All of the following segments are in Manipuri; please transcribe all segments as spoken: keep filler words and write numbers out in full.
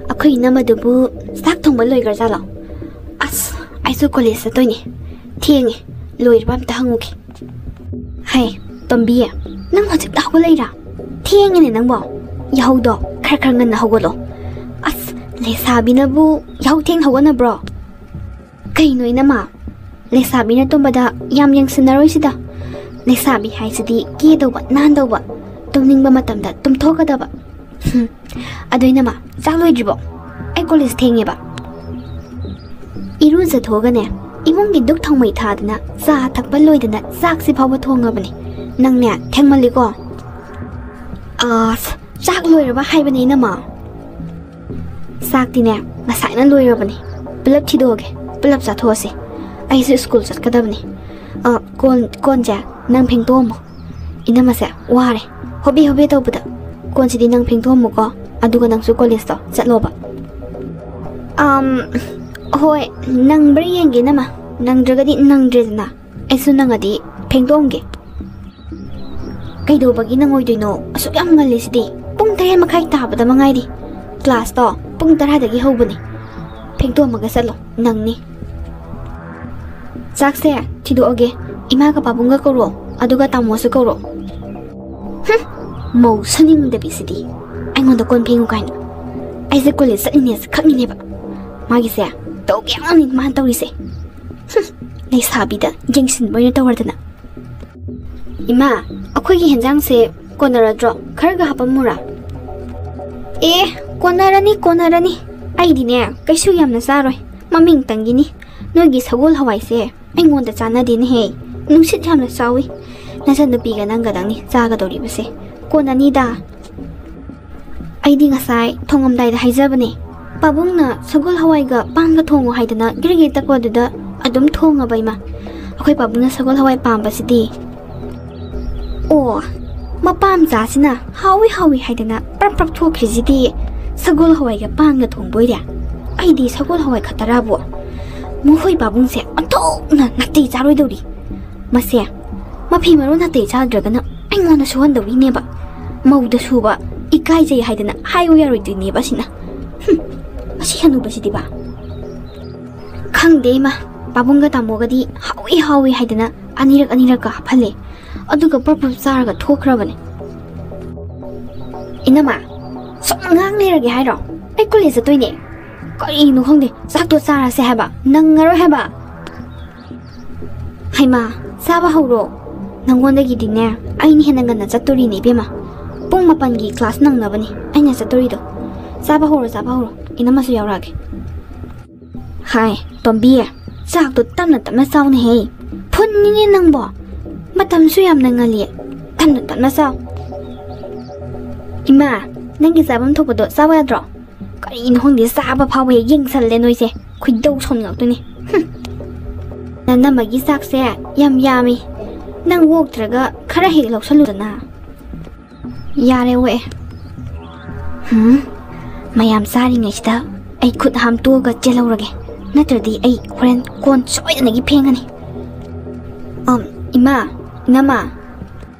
ꯑꯩꯈꯣꯏ ꯏꯅꯝꯃꯗꯨꯕꯨ ꯆꯥꯛ ꯊꯣꯡꯕ ꯂꯣꯏꯈ꯭ꯔꯖꯥꯠꯂꯣ? ꯑꯁ, ꯑꯩꯁꯨ ꯀꯣꯂꯦꯖ ꯆꯠꯇꯣꯏꯅꯦ꯫ ꯊꯦꯡꯉꯦ꯫ ꯂꯣꯏꯔꯕ ꯑꯝꯇ ꯍꯪꯉꯨꯒꯦ꯫ ꯍꯩ, ꯇꯣꯝꯕꯤ, ꯅꯪ ꯍꯧꯖꯤꯛꯇ ꯍꯧꯒꯠꯂꯛꯏꯔꯥ? ꯊꯦꯡꯉꯦꯅꯦ ꯅꯪꯕꯣ꯫ ꯌꯥꯍꯧꯗꯣ ꯈꯔ ꯈꯔ ꯉꯟꯅ ꯍꯧꯒꯠꯂꯣ꯫ ꯑꯁ, ꯂꯩꯁꯥꯕꯤꯅꯕꯨ ꯌꯥꯍꯧ ꯊꯦꯡꯅ ꯍꯧꯒꯠꯅꯕ꯭ꯔꯣ? ꯀꯩꯅꯣ ꯏꯅꯝꯃ? ꯂꯩꯁꯥꯕꯤꯅ ꯇꯨꯝꯕꯗ ꯌꯥꯝ ꯌꯦꯡꯁꯤꯟꯅꯔꯣꯏꯁꯤꯗ꯫ ꯂꯩꯁꯥꯕꯤ ꯍꯥꯏꯁꯤꯗꯤ ꯀꯦꯗꯧꯕ, ꯅꯥꯟꯗꯧꯕ, ꯇꯨꯝꯅꯤꯡꯕ ꯃꯇꯝꯗ ꯇꯨꯝꯊꯣꯛꯀꯗꯕ꯫ ꯍꯨꯝ, ꯑꯗꯣ ꯏꯅꯝꯃ, ꯆꯥꯛ ꯂꯣꯏꯗ꯭ꯔꯤꯕꯣ? ꯑꯩ ꯀꯣꯂꯦꯖ ꯊꯦꯡꯉꯦꯕ꯫ ꯏꯔꯨꯖꯊꯣꯛꯑꯒꯅꯦ, ꯏꯃꯨꯡꯒꯤ ꯗꯨꯛ ꯊꯥꯎꯃꯩ ꯊꯥꯗꯅ, ꯆꯥ ꯊꯛꯄ ꯂꯣꯏꯗꯅ ꯆꯥꯛꯁꯤ ꯐꯥꯎꯕ ꯊꯣꯡꯉꯕꯅꯦ꯫ ꯅꯪꯅꯦ, ꯊꯦꯡꯃꯜꯂꯤꯀꯣ꯫ ꯑꯁ, ꯆꯥꯛ ꯂꯣꯏꯔꯕ ꯍꯥꯏꯕꯅꯦ ꯏꯅꯝꯃ꯫ ꯆꯥꯛꯇꯤꯅꯦ, ꯉꯁꯥꯏꯅ ꯂꯣꯏꯔꯕꯅꯦ꯫ ꯄꯨꯂꯞ ꯊꯤꯗꯣꯛꯑꯒꯦ, ꯄꯨꯂꯞ ꯆꯥꯊꯣꯛꯑꯁꯤ꯫ ꯑꯩꯁꯨ ꯁ꯭ꯀꯨꯜ ꯆꯠꯀꯗꯕꯅꯦ꯫ ꯑ, ꯀꯣꯟ, ꯀꯣꯟꯁꯦ ꯅꯪ ꯐꯦꯡꯗꯣꯛꯑꯝꯃꯣ꯫ ꯏꯅꯝꯃꯁꯦ ꯋꯥꯔꯦ, ꯍꯣꯕꯦ ꯍꯣꯕꯦ ꯇꯧꯕꯗ꯫ ꯀꯣꯟꯁꯤꯗꯤ ꯅꯪ ꯐꯦꯡꯗꯣꯛꯑꯝꯃꯨꯀꯣ, ꯑꯗꯨꯒ ꯅꯪꯁꯨ ꯀꯣꯂꯦꯖꯇꯣ ꯆꯠꯂꯣꯕ꯫ ꯑꯝ, ꯍꯣꯏ, ꯅꯪꯕ꯭ꯔꯥ ꯌꯦꯡꯒꯦ ꯏꯅꯝꯃ, ꯅꯪꯗ꯭ꯔꯒꯗꯤ ꯅꯪꯗ꯭ꯔꯦꯗꯅ꯫ ꯑꯩꯁꯨ ꯅꯪꯉꯗꯤ ꯐꯦꯡꯗꯣꯛꯑꯝꯒꯦ꯫ ꯀꯩꯗꯧꯕꯒꯤ ꯅꯪꯉꯣꯏꯗꯣꯏꯅꯣ? ꯑꯁꯨꯛ ꯌꯥꯝ ꯉꯜꯂꯤꯁꯤꯗꯤ꯫ ꯄꯨꯡ ꯇꯔꯦꯠ ꯃꯈꯥꯏ ꯇꯥꯕꯗ ꯃꯉꯥꯏꯔꯤ꯫ ꯀ꯭ꯂꯥꯁꯇꯣ ꯄꯨꯡ ꯇꯔꯥꯗꯒꯤ ꯍꯧꯕꯅꯤ꯫ ꯐꯦꯡꯗꯣꯛꯑꯝꯃꯒ ꯆꯠꯂꯣ, ꯅꯪꯅꯤ꯫ ꯆꯥꯛꯁꯦ ꯊꯤꯗꯣꯛꯑꯒꯦ꯫ ꯏꯃꯥꯒ ꯄꯥꯕꯨꯡꯒ ꯀꯧꯔꯣ, ꯑꯗꯨꯒ ꯇꯥꯃꯣꯁꯨ ꯀꯧꯔꯣ꯫ ꯍꯨꯝ, ꯃꯧ ꯁꯅꯤꯡꯗꯕꯤꯁꯤꯗꯤ꯫ ꯑꯩꯉꯣꯟꯗ ꯀꯣꯟ ꯐꯦꯡꯉꯨ ꯀꯥꯏꯅ꯫ ꯑꯩꯁꯦ ꯀꯣꯂꯦꯖ ꯆꯠꯂꯤꯅꯦꯁꯦ ꯈꯪꯉꯤꯅꯦꯕ꯫ ꯃꯥꯒꯤꯁꯦ ꯇꯧꯒꯦ ꯌꯥꯝꯅꯤ ꯃꯥꯅ ꯇꯧꯔꯤꯁꯦ꯫ ꯍꯨꯝ, ꯂꯩꯁꯥꯕꯤꯗ ꯌꯦꯡꯁꯤꯟꯕ ꯑꯣꯏꯅ ꯇꯧꯔꯗꯅ꯫ ꯏꯃꯥ, ꯑꯩꯈꯣꯏꯒꯤ ꯍꯦꯟꯖꯥꯡꯁꯦ ꯀꯣꯟꯅꯔꯗ꯭ꯔꯣ? ꯈꯔꯒ ꯍꯥꯄꯝꯃꯨꯔꯥ? ꯑꯦ, ꯀꯣꯟꯅꯔꯅꯤ, ꯀꯣꯟꯅꯔꯅꯤ꯫ ꯑꯩꯗꯤꯅꯦ, ꯀꯩꯁꯨ ꯌꯥꯝꯅ ꯆꯥꯔꯣꯏ꯫ ꯃꯃꯤꯡꯇꯪꯒꯤꯅꯤ꯫ ꯅꯣꯏꯒꯤ ꯁꯒꯣꯜ ꯍꯋꯥꯏꯁꯦ ꯑꯩꯉꯣꯟꯗ ꯆꯥꯟꯅꯗꯦꯅꯦꯍꯦ꯫ ꯅꯨꯡꯁꯤꯠ ꯌꯥꯝꯅ ꯆꯥꯎꯏ꯫ ꯅꯆꯟꯅꯨꯄꯤꯒ ꯅꯪꯒꯗꯪꯅꯤ ꯆꯥꯒꯗꯧꯔꯤꯕꯁꯦ꯫ ꯀꯣꯟꯅꯅꯤꯗ꯫ ꯑꯩꯗꯤ ꯉꯁꯥꯏ ꯊꯣꯡꯉꯝꯗꯥꯏꯗ ꯍꯥꯏꯖꯕꯅꯦ꯫ ꯄꯥꯕꯨꯡꯅ ꯁꯒꯣꯜ ꯍꯋꯥꯏꯒ ꯄꯥꯟꯒ ꯊꯣꯡꯉꯣ ꯍꯥꯏꯗꯅ ꯒꯤꯔꯤꯒꯤꯔꯤ ꯇꯛꯄꯗꯨꯗ ꯑꯗꯨꯝ ꯊꯣꯡꯉꯕ ꯏꯃꯥ꯫ ꯑꯩꯈꯣꯏ ꯄꯥꯕꯨꯡꯅ ꯁꯒꯣꯜ ꯍꯋꯥꯏ ꯄꯥꯝꯕꯁꯤꯗꯤ꯫ ꯑꯣ, ꯃꯄꯥ ꯃꯆꯥꯁꯤꯅ ꯍꯥꯎꯏ ꯍꯥꯎꯏ ꯍꯥꯏꯗꯅ ꯄ꯭ꯔꯞ ꯄ꯭ꯔꯞ ꯊꯣꯛꯈ꯭ꯔꯤꯁꯤꯗꯤ ꯁꯒꯣꯜ ꯍꯋꯥꯏꯒ ꯄꯥꯟꯒ ꯊꯣꯡꯕ ꯑꯣꯏꯔꯦ꯫ ꯑꯩꯗꯤ ꯁꯒꯣꯜ ꯍꯋꯥꯏ ꯈꯛꯇꯔꯥꯕꯣ? ꯃꯈꯣꯏ ꯄꯥꯕꯨꯡꯁꯦ ꯑꯣꯟꯊꯣꯛꯅ ꯅꯥꯇꯩ ꯆꯥꯔꯣꯏꯗꯧꯔꯤ꯫ ꯃꯁꯦ ꯃꯐꯤ ꯃꯔꯣꯟ ꯅꯥꯇꯩ ꯆꯥꯗ꯭ꯔꯒꯅ ꯑꯩꯉꯣꯟꯗ ꯁꯨꯍꯟꯗꯧꯔꯤꯅꯦꯕ꯫ ꯃꯧꯗ ꯁꯨꯕ ꯏꯀꯥꯏꯖꯩ ꯍꯥꯏꯗꯅ ꯍꯥꯏꯌꯨ ꯌꯥꯔꯣꯏꯗꯣꯏꯅꯦꯕ ꯑꯁꯤꯅ꯫ ꯍꯨꯝ, ꯑꯁꯤ ꯍꯅꯨꯕꯁꯤꯗꯤꯕ꯫ ꯈꯪꯗꯦ ꯏꯃꯥ, ꯄꯥꯕꯨꯡꯒ ꯇꯥꯃꯣꯒꯗꯤ ꯍꯥꯎꯏ ꯍꯥꯎꯏ ꯍꯥꯏꯗꯅ ꯑꯅꯤꯔꯛ ꯑꯅꯤꯔꯛꯀ ꯍꯥꯞꯍꯜꯂꯦ꯫ ꯑꯗꯨꯒ ꯄ꯭ꯔꯞ ꯄ꯭ꯔꯞ ꯆꯥꯔꯒ ꯊꯣꯛꯈ꯭ꯔꯕꯅꯦ꯫ ꯏꯅꯝꯃ, ꯁꯨꯝ ꯉꯥꯡ ꯂꯩꯔꯒꯦ ꯍꯥꯏꯔꯣ? ꯑꯩ ꯀꯣꯂꯦꯖ ꯆꯠꯇꯣꯏꯅꯦ꯫ ꯀꯔꯤꯅꯣ ꯈꯪꯗꯦ, ꯆꯥꯛꯇꯣ ꯆꯥꯔꯁꯦ ꯍꯥꯏꯕ, ꯅꯪꯉꯔꯣꯏ ꯍꯥꯏꯕ꯫ ꯍꯩꯃꯥ, ꯆꯥꯕ ꯍꯧꯔꯣ꯫ ꯅꯪꯉꯣꯟꯗꯒꯤꯗꯤꯅꯦ, ꯑꯩꯅ ꯍꯦꯟꯅ ꯉꯟꯅ ꯆꯠꯇꯣꯔꯤꯅꯦ ꯏꯕꯦꯝꯃ꯫ ꯄꯨꯡ ꯃꯥꯄꯟꯒꯤ ꯀ꯭ꯂꯥꯁ ꯅꯪꯅꯕꯅꯦ ꯑꯩꯅ ꯆꯠꯇꯣꯔꯤꯗꯣ꯫ ꯆꯥꯕ ꯍꯧꯔꯣ, ꯆꯥꯕ ꯍꯧꯔꯣ꯫ ꯏꯅꯝꯃꯁꯨ ꯌꯥꯎꯔꯛꯑꯒꯦ꯫ ꯍꯥꯏ, ꯇꯣꯝꯕꯤ, ꯆꯥꯛꯇꯣ ꯇꯞꯅ ꯇꯞꯅ ꯆꯥꯎꯅꯦꯍꯦ꯫ ꯐꯨꯟꯅꯤꯅꯦ ꯅꯪꯕꯣ꯫ ꯃꯇꯝꯁꯨ ꯌꯥꯝꯅ ꯉꯜꯂꯤ꯫ ꯇꯞꯅ ꯇꯞꯅ ꯆꯥꯎ꯫ ꯏꯃꯥ, ꯅꯪꯒꯤ ꯆꯥꯐꯝ ꯊꯣꯛꯄꯗꯣ ꯆꯥꯎ ꯌꯥꯗ꯭ꯔꯣ? ꯀꯔꯤꯅꯣ ꯈꯪꯗꯦ, ꯆꯥꯕ ꯐꯥꯎꯕ ꯍꯦꯛ ꯌꯦꯡꯁꯜꯂꯦ ꯅꯣꯏꯁꯦ꯫ ꯈꯣꯏꯗꯧ ꯁꯥꯎꯅꯤꯡꯉꯛꯇꯣꯏꯅꯦ꯫ ꯍꯨꯝ꯫ ꯅꯅꯝꯃꯒꯤ ꯆꯥꯛꯁꯦ ꯌꯥꯝ ꯌꯥꯝꯃꯤ꯫ ꯅꯪ ꯑꯣꯛꯇ꯭ꯔꯒ ꯈꯔ ꯍꯦꯛ ꯂꯧꯁꯜꯂꯨꯗꯅ꯫ ꯌꯥꯔꯦ, ꯑꯣꯛꯑꯦ꯫ ꯍꯨꯝ꯫ ꯃꯌꯥꯝ ꯆꯥꯔꯤꯉꯩꯁꯤꯗ ꯑꯩ ꯈꯨꯠ ꯍꯥꯝꯇꯣꯛꯑꯒ ꯆꯦꯜꯍꯧꯔꯒꯦ꯫ ꯅꯠꯇ꯭ꯔꯗꯤ ꯑꯩ ꯍꯣꯔꯦꯟ ꯀꯣꯟ ꯁꯣꯏꯗꯅꯒꯤ ꯐꯦꯡꯉꯅꯤ꯫ ꯑꯝ, ꯏꯃꯥ, ꯏꯅꯝꯃ꯫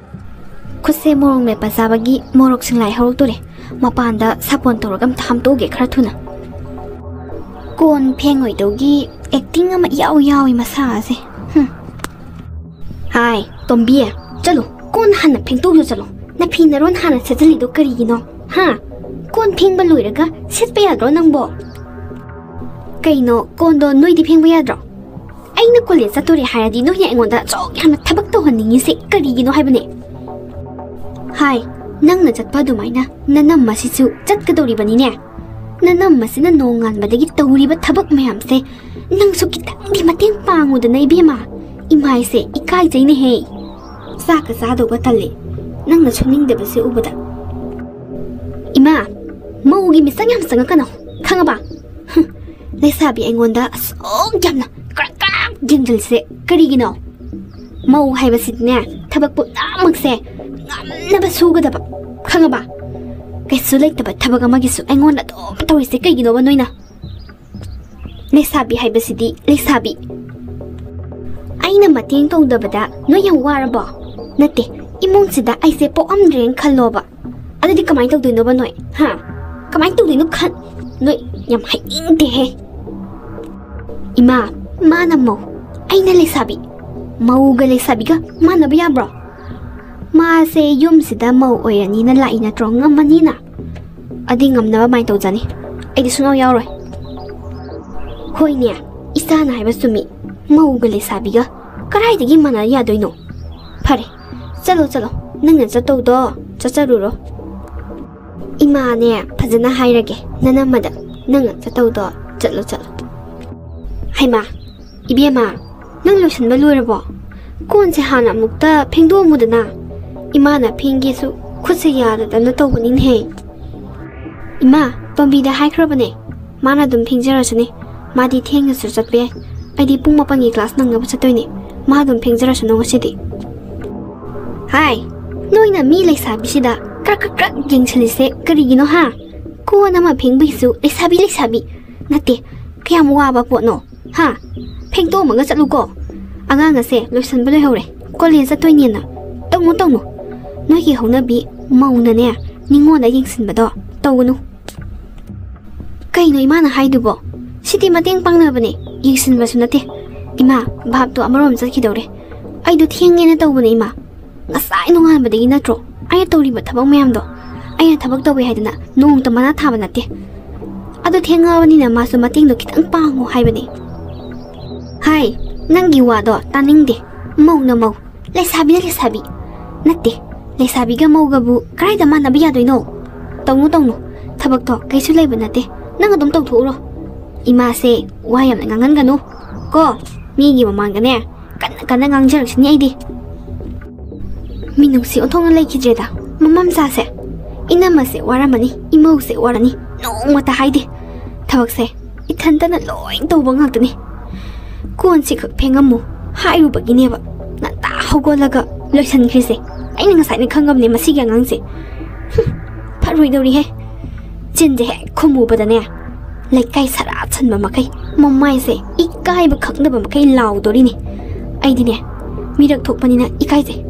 ꯈꯨꯠꯁꯦ ꯃꯣꯔꯣꯛ ꯃꯦꯠꯄ ꯆꯥꯕꯒꯤ ꯃꯣꯔꯣꯛ ꯁꯤꯡꯂꯥꯏ ꯍꯧꯔꯛꯇꯣꯔꯦ꯫ ꯃꯄꯥꯟꯗ ꯁꯥꯄꯣꯟ ꯇꯧꯔꯒ ꯑꯝꯇ ꯍꯥꯝꯇꯣꯛꯎꯒꯦ ꯈꯔ ꯊꯨꯅ꯫ ꯀꯣꯟ ꯐꯦꯡꯉꯣꯏꯗꯧꯒꯤ ꯑꯦꯛꯇꯤꯡ ꯑꯃ ꯏꯌꯥꯎ ꯌꯥꯎꯏ ꯃꯁꯥꯁꯦ꯫ ꯍꯨꯝ꯫ ꯍꯥꯏ, ꯇꯣꯝꯕꯤ, ꯆꯠꯂꯣ, ꯀꯣꯟ ꯍꯥꯟꯅ ꯐꯦꯡꯇꯣꯛꯎꯆꯣ ꯆꯠꯂꯣ꯫ ꯅꯐꯤ ꯅꯔꯣꯟ ꯍꯥꯟꯅ ꯁꯦꯠꯆꯜꯂꯤꯗꯣ ꯀꯔꯤꯒꯤꯅꯣ? ꯍꯥ? ꯀꯣꯟ ꯐꯦꯡꯕ ꯂꯣꯏꯔꯒ ꯁꯦꯠꯄ ꯌꯥꯗ꯭ꯔꯣ ꯅꯪꯕꯣ? ꯀꯩꯅꯣ, ꯀꯣꯟꯗꯣ ꯅꯣꯏꯗꯤ ꯐꯦꯡꯕ ꯌꯥꯗ꯭ꯔꯣ? ꯑꯩꯅ ꯀꯣꯂꯦꯖ ꯆꯠꯇꯣꯔꯦ ꯍꯥꯏꯔꯗꯤ ꯅꯣꯏꯅ ꯑꯩꯉꯣꯟꯗ ꯑꯁꯨꯛ ꯌꯥꯝꯅ ꯊꯕꯛ ꯇꯧꯍꯟꯅꯤꯡꯉꯤꯁꯦ ꯀꯔꯤꯒꯤꯅꯣ ꯍꯥꯏꯕꯅꯦ? ꯍꯥꯏ, ꯅꯪꯅ ꯆꯠꯄ ꯑꯗꯨꯃꯥꯏꯅ ꯅꯅꯝꯃꯁꯤꯁꯨ ꯆꯠꯀꯗꯧꯔꯤꯕꯅꯤꯅꯦ꯫ ꯅꯅꯝꯃꯁꯤꯅ ꯅꯣꯡꯉꯥꯟꯕꯗꯒꯤ ꯇꯧꯔꯤꯕ ꯊꯕꯛ ꯃꯌꯥꯝꯁꯦ ꯅꯪꯁꯨ ꯈꯤꯇꯪꯗꯤ ꯃꯇꯦꯡ ꯄꯥꯡꯉꯨꯗꯅ ꯏꯕꯦꯝꯃ꯫ ꯏꯃꯥꯏꯁꯦ ꯏꯀꯥꯏꯖꯩꯅꯦꯍꯦ꯫ ꯆꯥꯛꯀ ꯆꯥꯗꯧꯕ ꯇꯜꯂꯦ ꯅꯪꯅ ꯁꯨꯅꯤꯡꯗꯕꯁꯦ ꯎꯕꯗ꯫ ꯏꯃꯥ, ꯃꯧꯒꯤ ꯃꯤꯆꯪ ꯌꯥꯝ ꯆꯪꯉꯛꯀꯅꯣ, ꯈꯪꯉꯕ? ꯍꯨꯝ, ꯂꯩꯁꯥꯕꯤ ꯑꯩꯉꯣꯟꯗ ꯑꯁꯨꯛ ꯌꯥꯝꯅ ꯀ꯭ꯔꯛ ꯀ꯭ꯔꯛ ꯌꯦꯡꯁꯤꯜꯂꯤꯁꯦ ꯀꯔꯤꯒꯤꯅꯣ? ꯃꯧ ꯍꯥꯏꯕꯁꯤꯗꯤꯅꯦ, ꯊꯕꯛ ꯄꯨꯝꯅꯃꯛꯁꯦ ꯉꯝꯅꯕ ꯁꯨꯒꯗꯕ, ꯈꯪꯉꯕ? ꯀꯩꯁꯨ ꯂꯩꯇꯕ ꯊꯕꯛ ꯑꯃꯒꯤꯁꯨ ꯑꯩꯉꯣꯟꯗ ꯑꯗꯨꯝ ꯇꯧꯔꯤꯁꯦ ꯀꯩꯒꯤꯅꯣꯕ ꯅꯣꯏꯅ? ꯂꯩꯁꯥꯕꯤ ꯍꯥꯏꯕꯁꯤꯗꯤ ꯂꯩꯁꯥꯕꯤ꯫ ꯑꯩꯅ ꯃꯇꯦꯡ ꯇꯧꯗꯕꯗ ꯅꯣꯏ ꯌꯥꯝ ꯋꯥꯔꯕꯣ? ꯅꯠꯇꯦ, ꯏꯃꯨꯡꯁꯤꯗ ꯑꯩꯁꯦ ꯄꯣꯛꯑꯝꯗ꯭ꯔꯦꯅ ꯈꯜꯂꯣꯕ꯫ ꯑꯗꯨꯗꯤ ꯀꯃꯥꯏꯅ ꯇꯧꯗꯣꯏꯅꯣꯕ ꯅꯣꯏ? ꯍꯥ? ꯀꯃꯥꯏꯅ ꯇꯧꯗꯣꯏꯅꯣ ꯈꯟ-, ꯅꯣꯏ ꯌꯥꯝ ꯍꯩꯅꯤꯡꯗꯦꯍꯦ꯫ ꯏꯃꯥ, ꯃꯥꯅ ꯃꯧ, ꯑꯩꯅ ꯂꯩꯁꯥꯕꯤ꯫ ꯃꯧꯒ ꯂꯩꯁꯥꯕꯤꯒ ꯃꯥꯟꯅꯕ ꯌꯥꯕ꯭ꯔꯣ? ꯃꯥꯁꯦ ꯌꯨꯝꯁꯤꯗ ꯃꯧ ꯑꯣꯏꯔꯅꯤꯅ ꯂꯥꯛꯏ ꯅꯠꯇ꯭ꯔꯣ? ꯉꯝꯃꯅꯤꯅ꯫ ꯑꯗꯨꯗꯤ ꯉꯝꯅꯕ ꯃꯥꯏ ꯇꯧꯖꯅꯤ꯫ ꯑꯩꯗꯤ ꯁꯨꯡꯌꯥꯎ ꯌꯥꯎꯔꯣꯏ꯫ ꯍꯣꯏꯅꯦ, ꯏꯆꯥꯅ ꯍꯥꯏꯕ ꯆꯨꯝꯃꯤ꯫ ꯃꯧꯒ ꯂꯩꯁꯥꯕꯤꯒ ꯀꯗꯥꯏꯗꯒꯤ ꯃꯥꯟꯅ ꯌꯥꯗꯣꯏꯅꯣ? ꯐꯔꯦ, ꯆꯠꯂꯣ, ꯆꯠꯂꯣ꯫ ꯅꯪꯅ ꯆꯠꯇꯧꯗꯣ ꯆꯠꯆꯔꯨꯔꯣ꯫ ꯏꯃꯥꯅꯦ, ꯐꯖꯅ ꯍꯥꯏꯔꯒꯦ ꯅꯅꯝꯃꯗ, ꯅꯪꯅ ꯆꯠꯇꯧꯗꯣ ꯆꯠꯂꯣ, ꯆꯠꯂꯣ꯫ ꯍꯩꯃꯥ, ꯏꯕꯦꯝꯃ, ꯅꯪ ꯂꯣꯏꯁꯟꯕ ꯂꯣꯏꯔꯕꯣ? ꯀꯣꯟꯁꯦ ꯍꯥꯟꯅ ꯑꯃꯨꯛꯇ ꯐꯦꯡꯗꯣꯛꯑꯝꯃꯨꯗꯅ꯫ ꯏꯃꯥꯅ ꯐꯦꯡꯒꯦꯁꯨ ꯈꯨꯠꯁꯦ ꯌꯥꯗꯗꯅ ꯇꯧꯕꯅꯤꯅꯦꯍꯦ꯫ ꯏꯃꯥ, ꯇꯣꯝꯕꯤꯗ ꯍꯥꯏꯈ꯭ꯔꯕꯅꯦ, ꯃꯥꯅ ꯑꯗꯨꯝ ꯐꯦꯡꯖꯔꯁꯅꯤ꯫ ꯃꯥꯗꯤ ꯊꯦꯡꯅꯁꯨ ꯆꯠꯄ ꯌꯥꯏ꯫ ꯑꯩꯗꯤ ꯄꯨꯡ ꯃꯥꯄꯟꯒꯤ ꯀ꯭ꯂꯥꯁ ꯅꯪꯅꯕ ꯆꯠꯇꯣꯏꯅꯦ꯫ ꯃꯥ ꯑꯗꯨꯝ ꯐꯦꯡꯖꯔꯁꯅꯨ ꯉꯁꯤꯗꯤ꯫ ꯍꯥꯏ, ꯅꯣꯏꯅ ꯃꯤ ꯂꯩꯁꯥꯕꯤꯁꯤꯗ ꯀ꯭ꯔꯛ ꯀ꯭ꯔꯛ ꯀ꯭ꯔꯛ ꯌꯦꯡꯁꯤꯜꯂꯤꯁꯦ ꯀꯔꯤꯒꯤꯅꯣ ꯍꯥ? ꯀꯣꯟ ꯑꯃ ꯐꯦꯡꯕꯒꯤꯁꯨ ꯂꯩꯁꯥꯕꯤ ꯂꯩꯁꯥꯕꯤ ꯅꯠꯇꯦ꯫ ꯀꯌꯥꯝ ꯋꯥꯕ ꯄꯣꯠꯅꯣ ꯍꯥ? ꯐꯦꯡꯗꯣꯛꯑꯝꯃꯒ ꯆꯠꯂꯨꯀꯣ꯫ ꯑꯉꯥꯡ ꯑꯁꯦ ꯂꯣꯏꯁꯟꯕ ꯂꯣꯏꯍꯧꯔꯦ, ꯀꯣꯂꯦꯖ ꯆꯠꯇꯣꯏꯅꯦꯅ꯫ ꯇꯧꯅꯨ, ꯇꯧꯅꯨ꯫ ꯅꯣꯏꯒꯤ ꯍꯧꯅꯕꯤ ꯃꯧꯅꯅꯦ ꯅꯤꯉꯣꯟꯗ ꯌꯦꯡꯁꯤꯟꯕꯗꯣ ꯇꯧꯒꯅꯨ꯫ ꯀꯩꯅꯣ ꯏꯃꯥꯅ ꯍꯥꯏꯗꯨꯕꯣ? ꯁꯤꯗꯤ ꯃꯇꯦꯡ ꯄꯥꯡꯅꯕꯅꯦ, ꯌꯦꯡꯁꯤꯟꯕꯁꯨ ꯅꯠꯇꯦ꯫ ꯏꯃꯥ, ꯚꯥꯞꯇꯣ ꯑꯃꯔꯣꯝ ꯆꯠꯈꯤꯗꯧꯔꯦ꯫ ꯑꯩꯗꯣ ꯊꯦꯡꯉꯦꯅ ꯇꯧꯕꯅꯦ ꯏꯃꯥ꯫ ꯉꯁꯥꯏ ꯅꯣꯡꯉꯥꯟꯕꯗꯒꯤ ꯅꯠꯇ꯭ꯔꯣ ꯑꯩꯅ ꯇꯧꯔꯤꯕ ꯊꯕꯛ ꯃꯌꯥꯝꯗꯣ? ꯑꯩꯅ ꯊꯕꯛ ꯇꯧꯋꯦ ꯍꯥꯏꯗꯅ ꯅꯣꯡꯃꯇ ꯃꯅꯥ ꯊꯥꯕ ꯅꯠꯇꯦ꯫ ꯑꯗꯣ ꯊꯦꯡꯉꯛꯑꯕꯅꯤꯅ ꯃꯥꯁꯨ ꯃꯇꯦꯡꯗꯣ ꯈꯤꯇꯪ ꯄꯥꯡꯉꯣ ꯍꯥꯏꯕꯅꯦ꯫ ꯍꯥꯏ, ꯅꯪꯒꯤ ꯋꯥꯗꯣ ꯇꯥꯅꯤꯡꯗꯦ꯫ ꯃꯧꯅ ꯃꯧ, ꯂꯩꯁꯥꯕꯤꯅ ꯂꯩꯁꯥꯕꯤ꯫ ꯅꯠꯇꯦ, ꯂꯩꯁꯥꯕꯤꯒ ꯃꯧꯒꯕꯨ ꯀꯗꯥꯏꯗ ꯃꯥꯟꯅꯕ ꯌꯥꯗꯣꯏꯅꯣ? ꯇꯧꯅꯨ, ꯇꯧꯅꯨ꯫ ꯊꯕꯛꯇꯣ ꯀꯩꯁꯨ ꯂꯩꯕ ꯅꯠꯇꯦ꯫ ꯅꯪ ꯑꯗꯨꯝ ꯇꯧꯊꯣꯛꯎꯔꯣ꯫ ꯏꯃꯥꯁꯦ ꯋꯥ ꯌꯥꯝꯅ ꯉꯥꯡꯍꯟꯒꯅꯨ ꯀꯣ꯫ ꯃꯤꯒꯤ ꯃꯃꯥꯡꯗꯅꯦ ꯀꯟꯅ ꯀꯟꯅ ꯉꯥꯡꯖꯔꯛꯁꯤꯅꯤ ꯑꯩꯗꯤ꯫ ꯃꯤꯅꯨꯡꯁꯤ ꯑꯣꯟꯊꯣꯛꯅ ꯂꯩꯈꯤꯗ꯭ꯔꯦꯗ ꯃꯃꯥ ꯃꯆꯥꯁꯦ꯫ ꯏꯅꯝꯃꯁꯦ ꯋꯥꯔꯝꯃꯅꯤ, ꯏꯃꯧꯁꯦ ꯋꯥꯔꯅꯤ, ꯅꯣꯡꯃꯇ ꯍꯥꯏꯗꯦ꯫ ꯊꯕꯛꯁꯦ ꯏꯊꯟꯇꯅ ꯂꯣꯏ ꯇꯧꯕ ꯉꯥꯛꯇꯅꯤ꯫ ꯀꯣꯟꯁꯤꯈꯛ ꯐꯦꯡꯉꯝꯃꯨ ꯍꯥꯏꯔꯨꯕꯒꯤꯅꯦꯕ ꯉꯟꯇꯥ ꯍꯧꯒꯠꯂꯒ ꯂꯣꯏꯁꯟꯈ꯭ꯔꯤꯁꯦ꯫ ꯑꯩꯅ ꯉꯁꯥꯏꯅ ꯈꯪꯉꯕꯅꯦ ꯃꯁꯤꯒꯤ ꯑꯉꯥꯡꯁꯦ꯫ ꯍꯨꯝ, ꯐꯔꯣꯏꯗꯧꯔꯤꯍꯦ꯫ ꯆꯤꯟꯁꯦ ꯍꯦꯛ ꯈꯨꯝꯃꯨꯕꯗꯅꯦ ꯂꯩꯀꯥꯏ ꯁꯔꯥ ꯁꯟꯕ ꯃꯈꯩ, ꯃꯃꯥꯏꯁꯦ ꯏꯀꯥꯏꯕ ꯈꯪꯗꯕ ꯃꯈꯩ ꯂꯥꯎꯗꯣꯔꯤꯅꯦ꯫ ꯑꯩꯗꯤꯅꯦ ꯃꯤꯔꯛ ꯊꯣꯛꯄꯅꯤꯅ ꯏꯀꯥꯏꯖꯩ꯫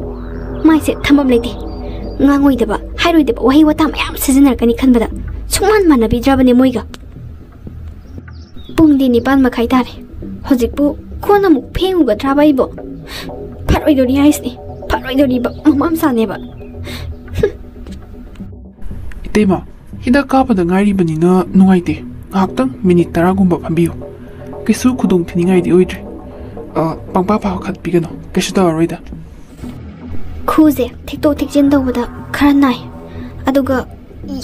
ꯃꯥꯏꯁꯦ ꯊꯝꯐꯝ ꯂꯩꯇꯦ꯫ ꯉꯥꯡꯉꯣꯏꯗꯕ, ꯍꯥꯏꯔꯣꯏꯗꯕ ꯋꯥꯍꯩ ꯋꯥꯇꯥ ꯃꯌꯥꯝ ꯁꯤꯖꯤꯟꯅꯔꯛꯀꯅꯤ ꯈꯟꯕꯗ ꯁꯨꯡꯃꯥꯟ ꯃꯥꯟꯅꯕꯤꯗ꯭ꯔꯕꯅꯦ ꯃꯣꯏꯒ꯫ ꯄꯨꯡꯗꯤ ꯅꯤꯄꯥꯟ ꯃꯈꯥꯏ ꯇꯥꯔꯦ꯫ ꯍꯧꯖꯤꯛꯄꯨ ꯀꯣꯟ ꯑꯃꯨꯛ ꯐꯦꯡꯉꯨꯒꯗ꯭ꯔꯥꯕ ꯑꯩꯕꯣ? ꯐꯔꯣꯏꯗꯣꯔꯤ ꯍꯥꯏꯁꯤꯅꯤ, ꯐꯔꯣꯏꯗꯣꯔꯤꯕ ꯃꯃꯥ ꯃꯆꯥꯅꯦꯕ꯫ ꯏꯇꯩꯃ, ꯍꯤꯗꯥꯛ ꯀꯥꯞꯄꯗ ꯉꯥꯏꯔꯤꯕꯅꯤꯅ ꯅꯨꯡꯉꯥꯏꯇꯦ꯫ ꯉꯥꯏꯍꯥꯛꯇꯪ ꯃꯤꯅꯤꯠ ꯇꯔꯥꯒꯨꯝꯕ ꯐꯝꯕꯤꯌꯨ꯫ ꯀꯩꯁꯨ ꯈꯨꯗꯣꯡ ꯊꯤꯅꯤꯡꯉꯥꯏꯗꯤ ꯑꯣꯏꯗ꯭ꯔꯦ꯫ ꯑ, ꯄꯪꯄꯥ ꯄꯥꯈꯠꯄꯤꯒꯅꯨ, ꯀꯩꯁꯨ ꯇꯧꯔꯔꯣꯏꯗ꯫ ꯈꯨꯁꯦ ꯊꯦꯛꯇꯣꯛ ꯊꯦꯛꯆꯤꯟ ꯇꯧꯕꯗ ꯈꯔ ꯅꯥꯏ, ꯑꯗꯨꯒ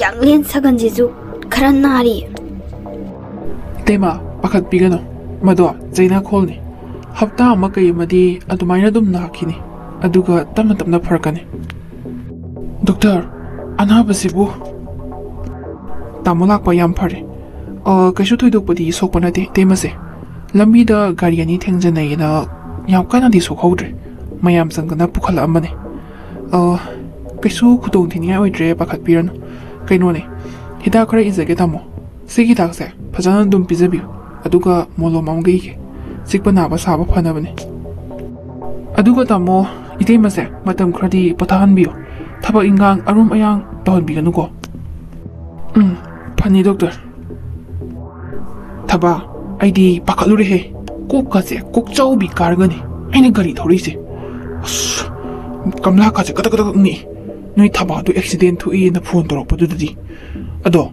ꯌꯥꯡꯂꯦꯟ ꯁꯥꯒꯟꯁꯤꯁꯨ ꯈꯔ ꯅꯥꯔꯤ꯫ ꯏꯇꯩꯃ, ꯄꯥꯈꯠꯄꯤꯒꯅꯨ, ꯃꯗꯣ ꯆꯩꯅꯥꯈꯣꯜꯅꯤ꯫ ꯍꯞꯇꯥ ꯑꯃ ꯀꯩ ꯑꯃꯗꯤ ꯑꯗꯨꯃꯥꯏꯅ ꯑꯗꯨꯝ ꯅꯥꯈꯤꯅꯤ, ꯑꯗꯨꯒ ꯇꯞꯅ ꯇꯞꯅ ꯐꯔꯛꯀꯅꯤ꯫ ꯗꯣꯛꯇꯔ, ꯑꯅꯥꯕꯁꯤꯕꯨ? ꯇꯥꯃꯣ ꯂꯥꯛꯄ ꯌꯥꯝ ꯐꯔꯦ꯫ ꯑ, ꯀꯩꯁꯨ ꯊꯣꯏꯗꯣꯛꯄꯗꯤ ꯁꯣꯛꯄ ꯅꯠꯇꯦ, ꯏꯇꯩꯃꯁꯦ꯫ ꯂꯝꯕꯤꯗ ꯒꯥꯔꯤ ꯑꯅꯤ ꯊꯦꯡꯖꯟꯅꯩꯌꯦꯅ ꯌꯥꯝ ꯀꯟꯅꯗꯤ ꯁꯣꯛꯍꯧꯗ꯭ꯔꯦ꯫ ꯃꯌꯥꯝ ꯆꯪꯗꯅ ꯄꯨꯈꯠꯂꯛꯑꯝꯕꯅꯦ꯫ ꯑ, ꯀꯩꯁꯨ ꯈꯨꯗꯣꯡ ꯊꯤꯅꯤꯡꯉꯥꯏ ꯑꯣꯏꯗ꯭ꯔꯦ, ꯄꯥꯈꯠꯄꯤꯔꯅꯨ꯫ ꯀꯩꯅꯣꯅꯦ, ꯍꯤꯗꯥꯛ ꯈꯔ ꯏꯖꯒꯦ, ꯇꯥꯃꯣ꯫ ꯁꯤꯒꯤ ꯍꯤꯗꯥꯛꯁꯦ ꯐꯖꯅ ꯑꯗꯨꯝ ꯄꯤꯖꯕꯤꯌꯨ, ꯑꯗꯨꯒ ꯃꯣꯂꯣꯝ ꯑꯃꯒ ꯏꯒꯦ꯫ ꯆꯤꯛꯄ ꯅꯥꯕ ꯁꯥꯕ ꯐꯅꯕꯅꯦ꯫ ꯑꯗꯨꯒ ꯇꯥꯃꯣ, ꯏꯇꯩꯃꯁꯦ ꯃꯇꯝ ꯈꯔꯗꯤ ꯄꯣꯊꯥꯍꯟꯕꯤꯌꯨ꯫ ꯊꯕꯛ ꯏꯟꯈꯥꯡ ꯑꯔꯨꯝ ꯑꯌꯥꯡ ꯇꯧꯍꯟꯕꯤꯒꯅꯨꯀꯣ꯫ ꯎꯝ, ꯐꯅꯤ, ꯗꯣꯛꯇꯔ꯫ ꯊꯕꯥ, ꯑꯩꯗꯤ ꯄꯥꯈꯠꯂꯨꯔꯦꯍꯦ꯫ ꯀꯣꯛꯀꯁꯦ ꯀꯣꯛꯆꯥꯎꯕꯤ ꯀꯥꯔꯒꯅꯤ ꯑꯩꯅ ꯒꯥꯔꯤ ꯊꯧꯔꯛꯏꯁꯦ꯫ ꯑꯁ, ꯒꯝꯂꯥꯀꯥꯁꯦ ꯀꯗꯛ ꯀꯗꯛ ꯅꯤꯛꯏ꯫ ꯅꯣꯏ ꯊꯕꯥꯗꯨ ꯑꯦꯛꯁꯤꯗꯦꯟ ꯊꯣꯛꯏꯅ ꯐꯣꯟ ꯇꯧꯔꯛꯄꯗꯨꯗꯗꯤ꯫ ꯑꯗꯣ,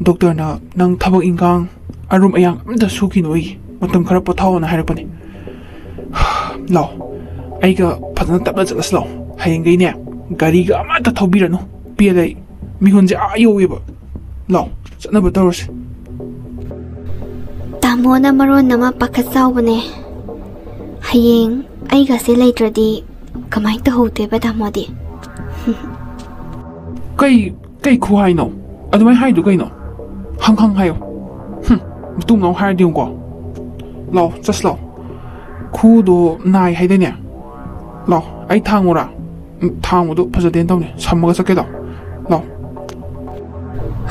ꯗꯣꯛꯇꯔꯅ ꯅꯪ ꯊꯕꯛ ꯏꯟꯈꯥꯡ ꯑꯔꯨꯝ ꯑꯌꯥꯡ ꯑꯝꯇ ꯁꯨꯈꯤꯅꯨ, ꯑꯩꯒꯤ ꯃꯇꯝ ꯈꯔ ꯄꯣꯊꯥꯎꯅ ꯍꯥꯏꯔꯛꯄꯅꯦ꯫ ꯂꯥꯎ, ꯑꯩꯒ ꯐꯖꯅ ꯇꯞꯅ ꯆꯠꯂꯁꯤ ꯂꯥꯎ꯫ ꯍꯌꯦꯡꯈꯩꯅꯦ, ꯒꯥꯔꯤꯒ ꯑꯃꯠꯇ ꯊꯧꯕꯤꯔꯅꯨ꯫ ꯄꯦꯜꯂꯦ ꯑꯩ꯫ ꯃꯤꯍꯨꯟꯁꯦ ꯑꯥ ꯌꯧꯋꯦꯕ꯫ ꯂꯥꯎ, ꯆꯠꯅꯕ ꯇꯧꯔꯁꯤ꯫ ꯇꯥꯃꯣꯅ ꯃꯔꯣꯟ ꯑꯃ ꯄꯥꯈꯠ ꯆꯥꯎꯕꯅꯦ꯫ ꯍꯌꯦꯡ ꯑꯩꯒꯁꯦ ꯂꯩꯇ꯭ꯔꯗꯤ ꯀꯃꯥꯏꯅ ꯇꯧꯍꯧꯗꯣꯏꯕ ꯇꯥꯃꯣꯗꯤ? ꯀꯩ, ꯀꯩ ꯈꯨ ꯍꯥꯏꯅꯣ? ꯑꯗꯨꯃꯥꯏꯅ ꯍꯥꯏꯗꯨ ꯀꯩꯅꯣ? ꯍꯪ ꯍꯪ ꯍꯥꯏꯌꯣ꯫ ꯍꯨꯝ, ꯃꯇꯨꯡ ꯑꯃꯨꯛ ꯍꯥꯏꯔꯗꯤ ꯌꯦꯡꯉꯨꯀꯣ꯫ ꯂꯥꯎ, ꯆꯠꯁꯤ ꯂꯥꯎ꯫ ꯈꯨꯗꯣ ꯅꯥꯏ ꯍꯥꯏꯗꯥꯏꯅꯦ? ꯂꯥꯎ, ꯑꯩ ꯊꯥꯡꯉꯨꯔꯥ? ꯎꯝ, ꯊꯥꯡꯕꯗꯣ ꯐꯖꯗꯦꯅ ꯇꯧꯅꯤ꯫ ꯁꯝꯃꯒ ꯆꯠꯀꯦ ꯂꯥꯎ꯫ ꯂꯥꯎ꯫